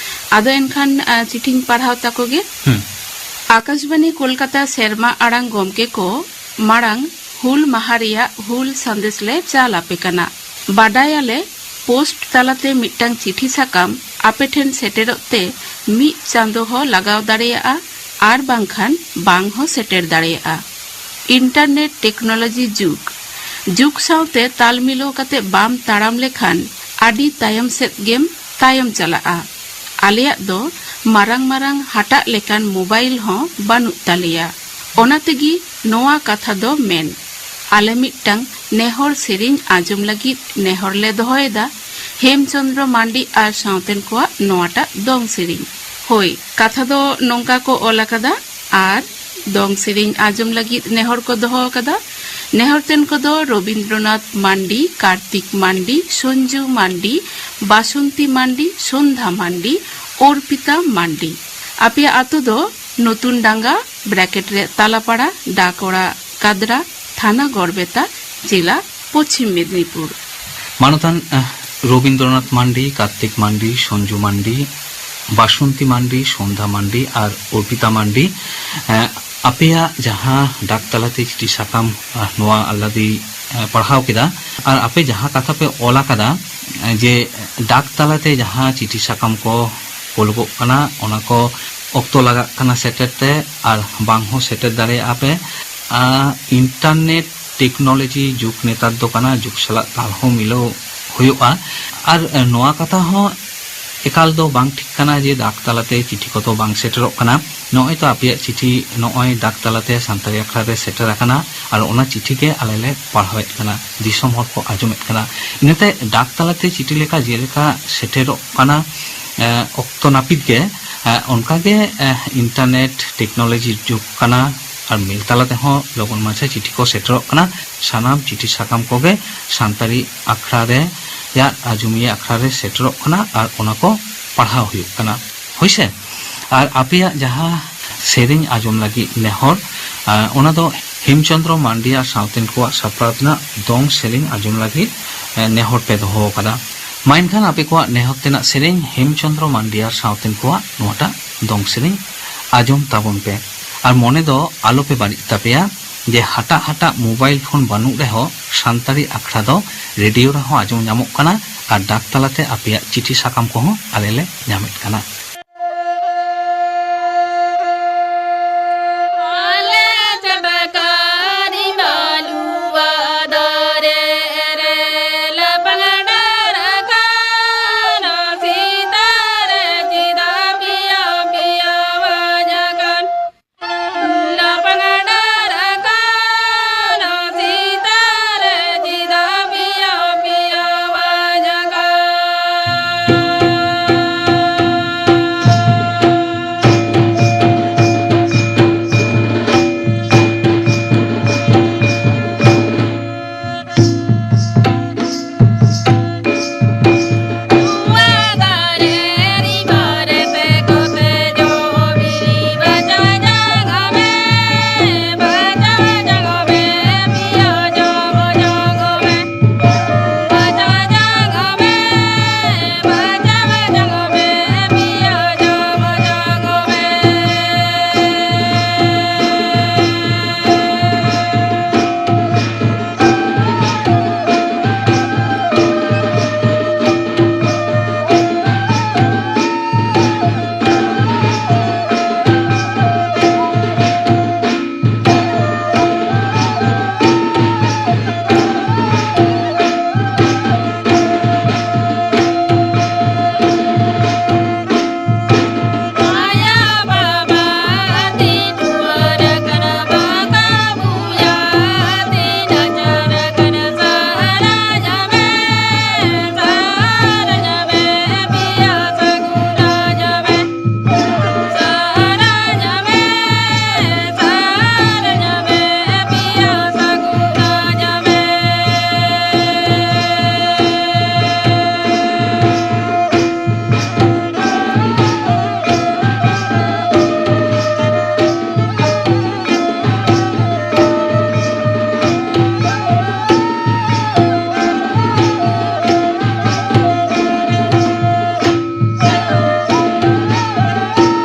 ᱟᱫᱚ ᱮᱱᱠᱷᱟᱱ, ᱟ, ᱪᱤᱴᱷᱤᱧ ᱯᱟᱲᱦᱟᱣ ᱛᱟᱠᱚ ᱜᱮ᱾ ᱟᱠᱟᱥᱵᱟᱱᱤ ᱠᱳᱞᱠᱟᱛᱟ ᱥᱮᱨᱢᱟ ᱟᱲᱟᱝ ᱜᱚᱢᱠᱮ ᱠᱚ, ᱢᱟᱲᱟᱝ ᱦᱩᱞ ᱢᱟᱦᱟ ᱨᱮᱭᱟᱜ ᱦᱩᱞ ᱥᱟᱸᱫᱮᱥ ᱞᱮ ᱪᱟᱞ ᱟᱯᱮ ᱠᱟᱱᱟ᱾ ᱵᱟᱰᱟᱭᱟᱞᱮ, ᱯᱳᱥᱴ ᱛᱟᱞᱟᱛᱮ ᱢᱤᱫᱴᱟᱝ ᱪᱤᱴᱷᱤ ᱥᱟᱠᱟᱢ ᱟᱯᱮ ᱴᱷᱮᱱ ᱥᱮᱴᱮᱨᱚᱜ ᱛᱮ ᱢᱤᱫ ᱪᱟᱸᱫᱚ ᱦᱚᱸ ᱞᱟᱜᱟᱣ ᱫᱟᱲᱮᱭᱟᱜᱼᱟ ᱟᱨ ᱵᱟᱝᱠᱷᱟᱱ ᱵᱟᱝ ᱦᱚᱸ ᱥᱮᱴᱮᱨ ᱫᱟᱲᱮᱭᱟᱜᱼᱟ᱾ ᱤᱱᱴᱟᱨᱱᱮᱴ ᱴᱮᱠᱱᱳᱞᱚᱡᱤ ᱡᱩᱜᱽ᱾ ᱡᱩᱜᱽ ᱥᱟᱶᱛᱮ ᱛᱟᱞ ᱢᱤᱞᱟᱹᱣ ᱠᱟᱛᱮ ᱵᱟᱢ ᱛᱟᱲᱟᱢ ᱞᱮᱠᱷᱟᱱ ᱟᱹᱰᱤ ᱛᱟᱭᱚᱢ ᱥᱮᱫ ᱜᱮᱢ ᱛᱟᱭᱚᱢ ᱪᱟᱞᱟᱜᱼᱟ᱾ ᱟᱞᱮᱭᱟᱜ ᱫᱚ ᱢᱟᱨᱟᱝ ᱢᱟᱨᱟᱝ ᱦᱟᱴᱟᱜ ᱞᱮᱠᱟᱱ ᱢᱳᱵᱟᱭᱤᱞ ᱦᱚᱸ ᱵᱟᱹᱱᱩᱜ ᱛᱟᱞᱮᱭᱟ᱾ ᱚᱱᱟ ᱛᱮᱜᱮ ᱱᱚᱣᱟ ᱠᱟᱛᱷᱟ ᱫᱚ ᱢᱮᱱ, ᱟᱞᱮ ᱢᱤᱫᱴᱟᱝ ᱱᱮᱦᱚᱨ ᱥᱮᱨᱮᱧ ᱟᱸᱡᱚᱢ ᱞᱟᱹᱜᱤᱫ ᱱᱮᱦᱚᱨ ᱞᱮ ᱫᱚᱦᱚᱭᱮᱫᱟ, ᱦᱮᱢᱪᱚᱸᱫᱽᱨᱚ ᱢᱟᱱᱰᱤ ᱟᱨ ᱥᱟᱶᱛᱮᱱ ᱠᱚᱣᱟᱜ ᱱᱚᱣᱟᱴᱟᱜ ᱫᱚᱝ ᱥᱮᱨᱮᱧ᱾ ᱦᱳᱭ, ᱠᱟᱛᱷᱟ ᱫᱚ ᱱᱚᱝᱠᱟ ᱠᱚ ᱚᱞ ᱟᱠᱟᱫᱟ ᱟᱨ ᱫᱚᱝ ᱥᱮᱨᱮᱧ ᱟᱸᱡᱚᱢ ᱞᱟᱹᱜᱤᱫ ᱱᱮᱦᱚᱨ ᱠᱚ ᱫᱚᱦᱚ ᱟᱠᱟᱫᱟ᱾ ᱱᱮᱦᱚᱨ ᱛᱮᱱ ᱠᱚᱫᱚ ᱨᱚᱵᱤᱱᱫᱨᱚᱱᱟᱛᱷ ᱢᱟᱱᱰᱤ, ᱠᱟᱨᱛᱤᱠ ᱢᱟᱱᱰᱤ, ᱥᱚᱧᱡᱩ ᱢᱟᱱᱰᱤ, ᱵᱟᱥᱚᱱᱛᱤ ᱢᱟᱱᱰᱤ, ᱥᱚᱱᱫᱷᱟ ᱢᱟᱱᱰᱤ, ᱚᱨᱯᱤᱛᱟ ᱢᱟᱱᱰᱤ᱾ ᱟᱯᱮᱭᱟᱜ ᱟᱛᱳ ᱫᱚ ᱱᱚᱛᱩᱱ ᱰᱟᱸᱜᱟ, ᱵᱨᱮᱠᱮᱴ ᱨᱮ ᱛᱟᱞᱟᱯᱟᱲᱟ, ᱰᱟᱠ ᱚᱲᱟᱜ ᱠᱟᱫᱽᱨᱟ, ᱛᱷᱟᱱᱟ ᱜᱚᱲᱵᱮᱛᱟ, ᱡᱮᱞᱟ ᱯᱚᱪᱷᱤᱢ ᱢᱮᱫᱽᱱᱤᱯᱩᱨ᱾ ᱢᱟᱱᱚᱛᱟᱱ, ᱟᱦ, ᱨᱚᱵᱤᱱᱫᱨᱚᱱᱟᱛᱷ ᱢᱟᱱᱰᱤ, ᱠᱟᱨᱛᱤᱠ ᱢᱟᱱᱰᱤ, ᱥᱚᱧᱡᱩ ᱢᱟᱱᱰᱤ, ᱵᱟᱥᱚᱱᱛᱤ ᱢᱟᱱᱰᱤ, ᱥᱚᱱᱫᱷᱟ ᱢᱟᱱᱰᱤ ᱟᱨ ᱚᱨᱯᱤᱛᱟ ᱢᱟᱱᱰᱤ, ᱮ, ᱟᱯᱮᱭᱟᱜ ᱡᱟᱦᱟᱸ ᱰᱟᱠ ᱛᱟᱞᱟᱛᱮ ᱪᱤᱴᱷᱤ ᱥᱟᱠᱟᱢ, ᱟᱦ, ᱱᱚᱣᱟ ᱟᱞᱞᱟᱫᱤ, ᱮ, ᱯᱟᱲᱦᱟᱣ ᱠᱮᱫᱟ, ᱟᱨ ᱟᱯᱮ ᱡᱟᱦᱟᱸ ᱠᱟᱛᱷᱟ ᱯᱮ ᱚᱞ ᱟᱠᱟᱫᱟ, ᱮ, ᱡᱮ ᱰᱟᱠ ᱛᱟᱞᱟᱛᱮ ᱡᱟᱦᱟᱸ ᱪᱤᱴᱷᱤ ᱥᱟᱠᱟᱢ ᱠᱚ ᱠᱳᱞᱚᱜᱚᱜ ᱠᱟᱱᱟ, ᱚᱱᱟ ᱠᱚ ᱚᱠᱛᱚ ᱞᱟᱜᱟᱜ ᱠᱟᱱᱟ ᱥᱮᱴᱮᱨ ᱛᱮ, ᱟᱨ ᱵᱟᱝ ᱦᱚᱸ ᱥᱮᱴᱮᱨ ᱫᱟᱲᱮᱭᱟᱜᱼᱟ ᱯᱮ᱾ ᱟ, ᱤᱱᱴᱟᱨᱱᱮᱴ ᱴᱮᱠᱱᱳᱞᱚᱡᱤ ᱡᱩᱜᱽ ᱱᱮᱛᱟᱨ ᱫᱚ ᱠᱟᱱᱟ, ᱡᱩᱜᱽ ᱥᱟᱞᱟᱜ ᱛᱟᱞ ᱦᱚᱸ ᱢᱤᱞᱟᱹᱣ ᱦᱩᱭᱩᱜᱼᱟ᱾ ᱟᱨ, ᱮ, ᱱᱚᱣᱟ ᱠᱟᱛᱷᱟ ᱦᱚᱸ ᱮᱠᱟᱞ ᱫᱚ ᱵᱟᱝ ᱴᱷᱤᱠ ᱠᱟᱱᱟ ᱡᱮ ᱰᱟᱠ ᱛᱟᱞᱟᱛᱮ ᱪᱤᱴᱷᱤ ᱠᱚᱫᱚ ᱵᱟᱝ ᱥᱮᱴᱮᱨᱚᱜ ᱠᱟᱱᱟ᱾ ᱱᱚᱜᱼᱚᱭ ᱛᱚ ᱟᱯᱮᱭᱟᱜ ᱪᱤᱴᱷᱤ ᱱᱚᱜᱼᱚᱭ ᱰᱟᱠ ᱛᱟᱞᱟᱛᱮ ᱥᱟᱱᱛᱟᱲᱤ ᱟᱠᱷᱲᱟ ᱨᱮ ᱥᱮᱴᱮᱨ ᱟᱠᱟᱱᱟ, ᱟᱨ ᱚᱱᱟ ᱪᱤᱴᱷᱤ ᱜᱮ ᱟᱞᱮ ᱞᱮ ᱯᱟᱲᱦᱟᱣᱮᱫ ᱠᱟᱱᱟ, ᱫᱤᱥᱚᱢ ᱦᱚᱲ ᱠᱚ ᱟᱸᱡᱚᱢᱮᱫ ᱠᱟᱱᱟ᱾ ᱤᱱᱟᱹᱛᱮ ᱰᱟᱠ ᱛᱟᱞᱟᱛᱮ ᱪᱤᱴᱷᱤ ᱞᱮᱠᱟ ᱡᱮᱞᱮᱠᱟ ᱥᱮᱴᱮᱨᱚᱜ ᱠᱟᱱᱟ, ᱮ, ᱚᱠᱛᱚ ᱱᱟᱹᱯᱤᱛ ᱜᱮ, ᱮ, ᱚᱱᱠᱟᱜᱮ, ᱮ, ᱤᱱᱴᱟᱨᱱᱮᱴ ᱴᱮᱠᱱᱳᱞᱚᱡᱤ ᱡᱩᱜᱽ ᱠᱟᱱᱟ, ᱟᱨ ᱢᱮᱞ ᱛᱟᱞᱟ ᱛᱮᱦᱚᱸ ᱞᱚᱜᱚᱱ ᱢᱟᱪᱷᱟ ᱪᱤᱴᱷᱤ ᱠᱚ ᱥᱮᱴᱮᱨᱚᱜ ᱠᱟᱱᱟ᱾ ᱥᱟᱱᱟᱢ ᱪᱤᱴᱷᱤ ᱥᱟᱠᱟᱢ ᱠᱚᱜᱮ ᱥᱟᱱᱛᱟᱲᱤ ᱟᱠᱷᱲᱟ ᱨᱮ, ᱭᱟᱜ ᱟᱸᱡᱚᱢᱤᱭᱟᱹ ᱟᱠᱷᱲᱟ ᱨᱮ ᱥᱮᱴᱮᱨᱚᱜ ᱠᱟᱱᱟ, ᱟᱨ ᱚᱱᱟ ᱠᱚ ᱯᱟᱲᱦᱟᱣ ᱦᱩᱭᱩᱜ ᱠᱟᱱᱟ᱾ ᱦᱳᱭᱥᱮ? ᱟᱨ ᱟᱯᱮᱭᱟᱜ ᱡᱟᱦᱟᱸ ᱥᱮᱨᱮᱧ ᱟᱸᱡᱚᱢ ᱞᱟᱹᱜᱤᱫ ᱱᱮᱦᱚᱨ, ᱟᱨ ᱚᱱᱟ ᱫᱚ ᱦᱮᱢᱪᱚᱸᱫᱽᱨᱚ ᱢᱟᱱᱰᱤ ᱟᱨ ᱥᱟᱶᱛᱮᱱ ᱠᱚᱣᱟᱜ ᱥᱟᱯᱲᱟᱣ ᱛᱮᱱᱟᱜ ᱫᱚᱝ ᱥᱮᱨᱮᱧ ᱟᱸᱡᱚᱢ ᱞᱟᱹᱜᱤᱫ, ᱮ, ᱱᱮᱦᱚᱨ ᱯᱮ ᱫᱚᱦᱚ ᱟᱠᱟᱫᱟ᱾ ᱢᱟ ᱮᱱᱠᱷᱟᱱ ᱟᱯᱮ ᱠᱚᱣᱟᱜ ᱱᱮᱦᱚᱨ ᱛᱮᱱᱟᱜ ᱥᱮᱨᱮᱧ ᱦᱮᱢᱪᱚᱸᱫᱽᱨᱚ ᱢᱟᱱᱰᱤ ᱟᱨ ᱥᱟᱶᱛᱮᱱ ᱠᱚᱣᱟᱜ ᱱᱚᱣᱟᱴᱟᱜ ᱫᱚᱝ ᱥᱮᱨᱮᱧ ᱟᱸᱡᱚᱢ ᱛᱟᱵᱚᱱ ᱯᱮ᱾ ᱟᱨ ᱢᱚᱱᱮ ᱫᱚ ᱟᱞᱚᱯᱮ ᱵᱟᱹᱲᱤᱡ ᱛᱟᱯᱮᱭᱟ ᱡᱮ ᱦᱟᱴᱟᱜ ᱦᱟᱴᱟᱜ ᱢᱳᱵᱟᱭᱤᱞ ᱯᱷᱳᱱ ᱵᱟᱹᱱᱩᱜ ᱨᱮᱦᱚᱸ ᱥᱟᱱᱛᱟᱲᱤ ᱟᱠᱷᱲᱟ ᱫᱚ ᱨᱮᱰᱤᱭᱳ ᱨᱮᱦᱚᱸ ᱟᱸᱡᱚᱢ ᱧᱟᱢᱚᱜ ᱠᱟᱱᱟ ᱟᱨ ᱰᱟᱠ ᱛᱟᱞᱟᱛᱮ ᱟᱯᱮᱭᱟᱜ ᱪᱤᱴᱷᱤ ᱥᱟᱠᱟᱢ ᱠᱚᱦᱚᱸ ᱟᱞᱮ ᱞᱮ ᱧᱟᱢᱮᱫ ᱠᱟᱱᱟ᱾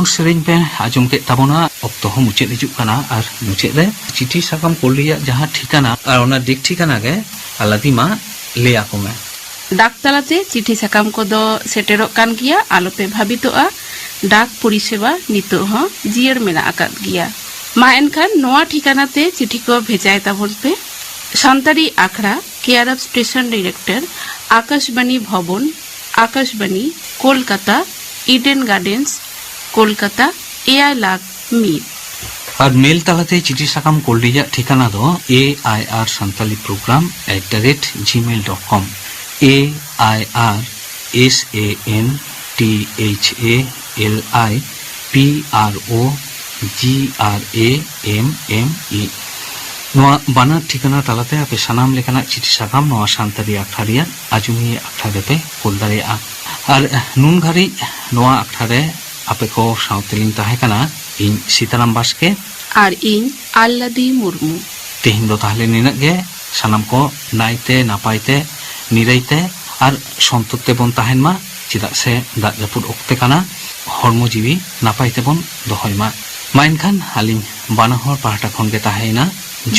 ᱥᱮᱨᱮᱧ ᱯᱮ ᱟᱸᱡᱚᱢ ᱠᱮᱫ ᱛᱟᱵᱚᱱᱟ᱾ ᱚᱠᱛᱚ ᱦᱚᱸ ᱢᱩᱪᱟᱹᱫ ᱦᱤᱡᱩᱜ ᱠᱟᱱᱟ, ᱟᱨ ᱢᱩᱪᱟᱹᱫ ᱨᱮ ᱪᱤᱴᱷᱤ ᱥᱟᱠᱟᱢ ᱠᱳᱞ ᱨᱮᱭᱟᱜ ᱡᱟᱦᱟᱸ ᱴᱷᱤᱠᱟᱱᱟ ᱟᱨ ᱚᱱᱟ ᱰᱤᱠ ᱴᱷᱤᱠᱟᱱᱟ ᱜᱮ ᱟᱞᱟᱫᱤ ᱢᱟ ᱞᱟᱹᱭ ᱟᱠᱚ ᱢᱮ᱾ ᱰᱟᱠ ᱛᱟᱞᱟᱛᱮ ᱪᱤᱴᱷᱤ ᱥᱟᱠᱟᱢ ᱠᱚᱫᱚ ᱥᱮᱴᱮᱨᱚᱜ ᱠᱟᱱ ᱜᱮᱭᱟ, ᱟᱞᱚᱯᱮ ᱵᱷᱟᱵᱤᱛᱚᱜᱼᱟ᱾ ᱰᱟᱠ ᱯᱚᱨᱤᱥᱮᱵᱟ ᱱᱤᱛᱚᱜ ᱦᱚᱸ ᱡᱤᱭᱟᱹᱲ ᱢᱮᱱᱟᱜ ᱟᱠᱟᱫ ᱜᱮᱭᱟ᱾ ᱢᱟ ᱮᱱᱠᱷᱟᱱ ᱱᱚᱣᱟ ᱴᱷᱤᱠᱟᱱᱟ ᱛᱮ ᱪᱤᱴᱷᱤ ᱠᱚ ᱵᱷᱮᱡᱟᱭ ᱛᱟᱵᱚᱱ ᱯᱮ᱾ ᱥᱟᱱᱛᱟᱲᱤ ᱟᱠᱷᱲᱟ, care of station director, Akashvani Bhavan, Akashvani, Kolkata, Eden gardens, Kolkata, ᱮᱭᱟᱭ ᱞᱟᱠᱷ ᱢᱤᱫ᱾ ᱟᱨ ᱢᱮᱞ ᱛᱟᱞᱟᱛᱮ ᱪᱤᱴᱷᱤ ᱥᱟᱠᱟᱢ ᱠᱳᱞ ᱨᱮᱭᱟᱜ ᱴᱷᱤᱠᱟᱱᱟ ᱫᱚ A I R santali program at the rate gmail dot com, A I R S A N T H A L I P R O G R A M M E. ᱱᱚᱣᱟ ᱵᱟᱱᱟᱨ ᱴᱷᱤᱠᱟᱹᱱᱟ ᱛᱟᱞᱟᱛᱮ ᱟᱯᱮ ᱥᱟᱱᱟᱢ ᱞᱮᱠᱟᱱᱟᱜ ᱪᱤᱴᱷᱤ ᱥᱟᱠᱟᱢ ᱱᱚᱣᱟ ᱥᱟᱱᱛᱟᱲᱤ ᱟᱠᱷᱲᱟ ᱨᱮᱭᱟᱜ ᱟᱸᱡᱚᱢᱤᱭᱟᱹ ᱟᱠᱷᱲᱟ ᱨᱮᱯᱮ ᱠᱳᱞ ᱫᱟᱲᱮᱭᱟᱜᱼᱟ᱾ ᱟᱨ ᱱᱩᱱ ᱜᱷᱟᱹᱲᱤᱡ ᱱᱚᱣᱟ ᱟᱠᱷᱲᱟ ᱨᱮ ᱟᱯᱮ ᱠᱚ ᱥᱟᱶᱛᱮᱞᱤᱧ ᱛᱟᱦᱮᱸ ᱠᱟᱱᱟ ᱤᱧ ᱥᱤᱛᱟᱨᱟᱢ ᱵᱟᱥᱠᱮ᱾ ᱟᱨ ᱤᱧ ᱟᱞᱞᱟᱫᱤ ᱢᱩᱨᱢᱩ᱾ ᱛᱮᱦᱮᱧ ᱫᱚ ᱛᱟᱦᱞᱮ ᱱᱤᱱᱟᱹᱜ ᱜᱮ᱾ ᱥᱟᱱᱟᱢ ᱠᱚ ᱱᱟᱭᱛᱮ ᱱᱟᱯᱟᱭ ᱛᱮ ᱱᱤᱨᱟᱹᱭ ᱛᱮ ᱟᱨ ᱥᱚᱱᱛᱚᱨ ᱛᱮᱵᱚᱱ ᱛᱟᱦᱮᱱ ᱢᱟ, ᱪᱮᱫᱟᱜ ᱥᱮ ᱫᱟᱜ ᱡᱟᱹᱯᱩᱫ ᱚᱠᱛᱮ ᱠᱟᱱᱟ᱾ ᱦᱚᱲᱢᱚ ᱡᱤᱣᱤ ᱱᱟᱯᱟᱭ ᱛᱮᱵᱚᱱ ᱫᱚᱦᱚᱭ ᱢᱟ᱾ ᱢᱟ ᱮᱱᱠᱷᱟᱱ ᱟᱹᱞᱤᱧ ᱵᱟᱱᱟ ᱦᱚᱲ ᱯᱟᱦᱴᱟ ᱠᱷᱚᱱ ᱜᱮ ᱛᱟᱦᱮᱸᱭᱮᱱᱟ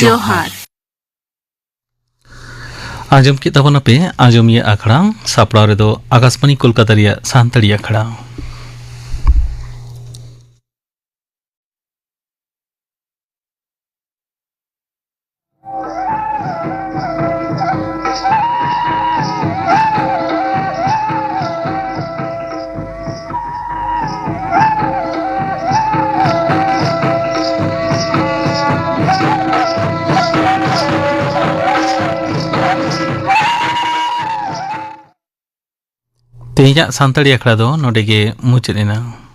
ᱡᱚᱦᱟᱨ᱾ ᱡᱚᱦᱟᱨ᱾ ᱟᱸᱡᱚᱢ ᱠᱮᱫ ᱛᱟᱵᱚᱱᱟᱯᱮ ᱟᱸᱡᱚᱢᱤᱭᱟᱹ ᱟᱠᱷᱲᱟ, ᱥᱟᱯᱲᱟᱣ ᱨᱮᱫᱚ ᱟᱠᱟᱥᱵᱟᱱᱤ ᱠᱳᱞᱠᱟᱛᱟ ᱨᱮᱭᱟᱜ ᱥᱟᱱᱛᱟᱲᱤ ᱟᱠᱷᱲᱟ᱾ ᱛᱮᱦᱮᱧᱟᱜ ᱥᱟᱱᱛᱟᱲᱤ ᱟᱠᱷᱲᱟ ᱫᱚ ᱱᱚᱰᱮ ᱜᱮ ᱢᱩᱪᱟᱹᱫ ᱮᱱᱟ᱾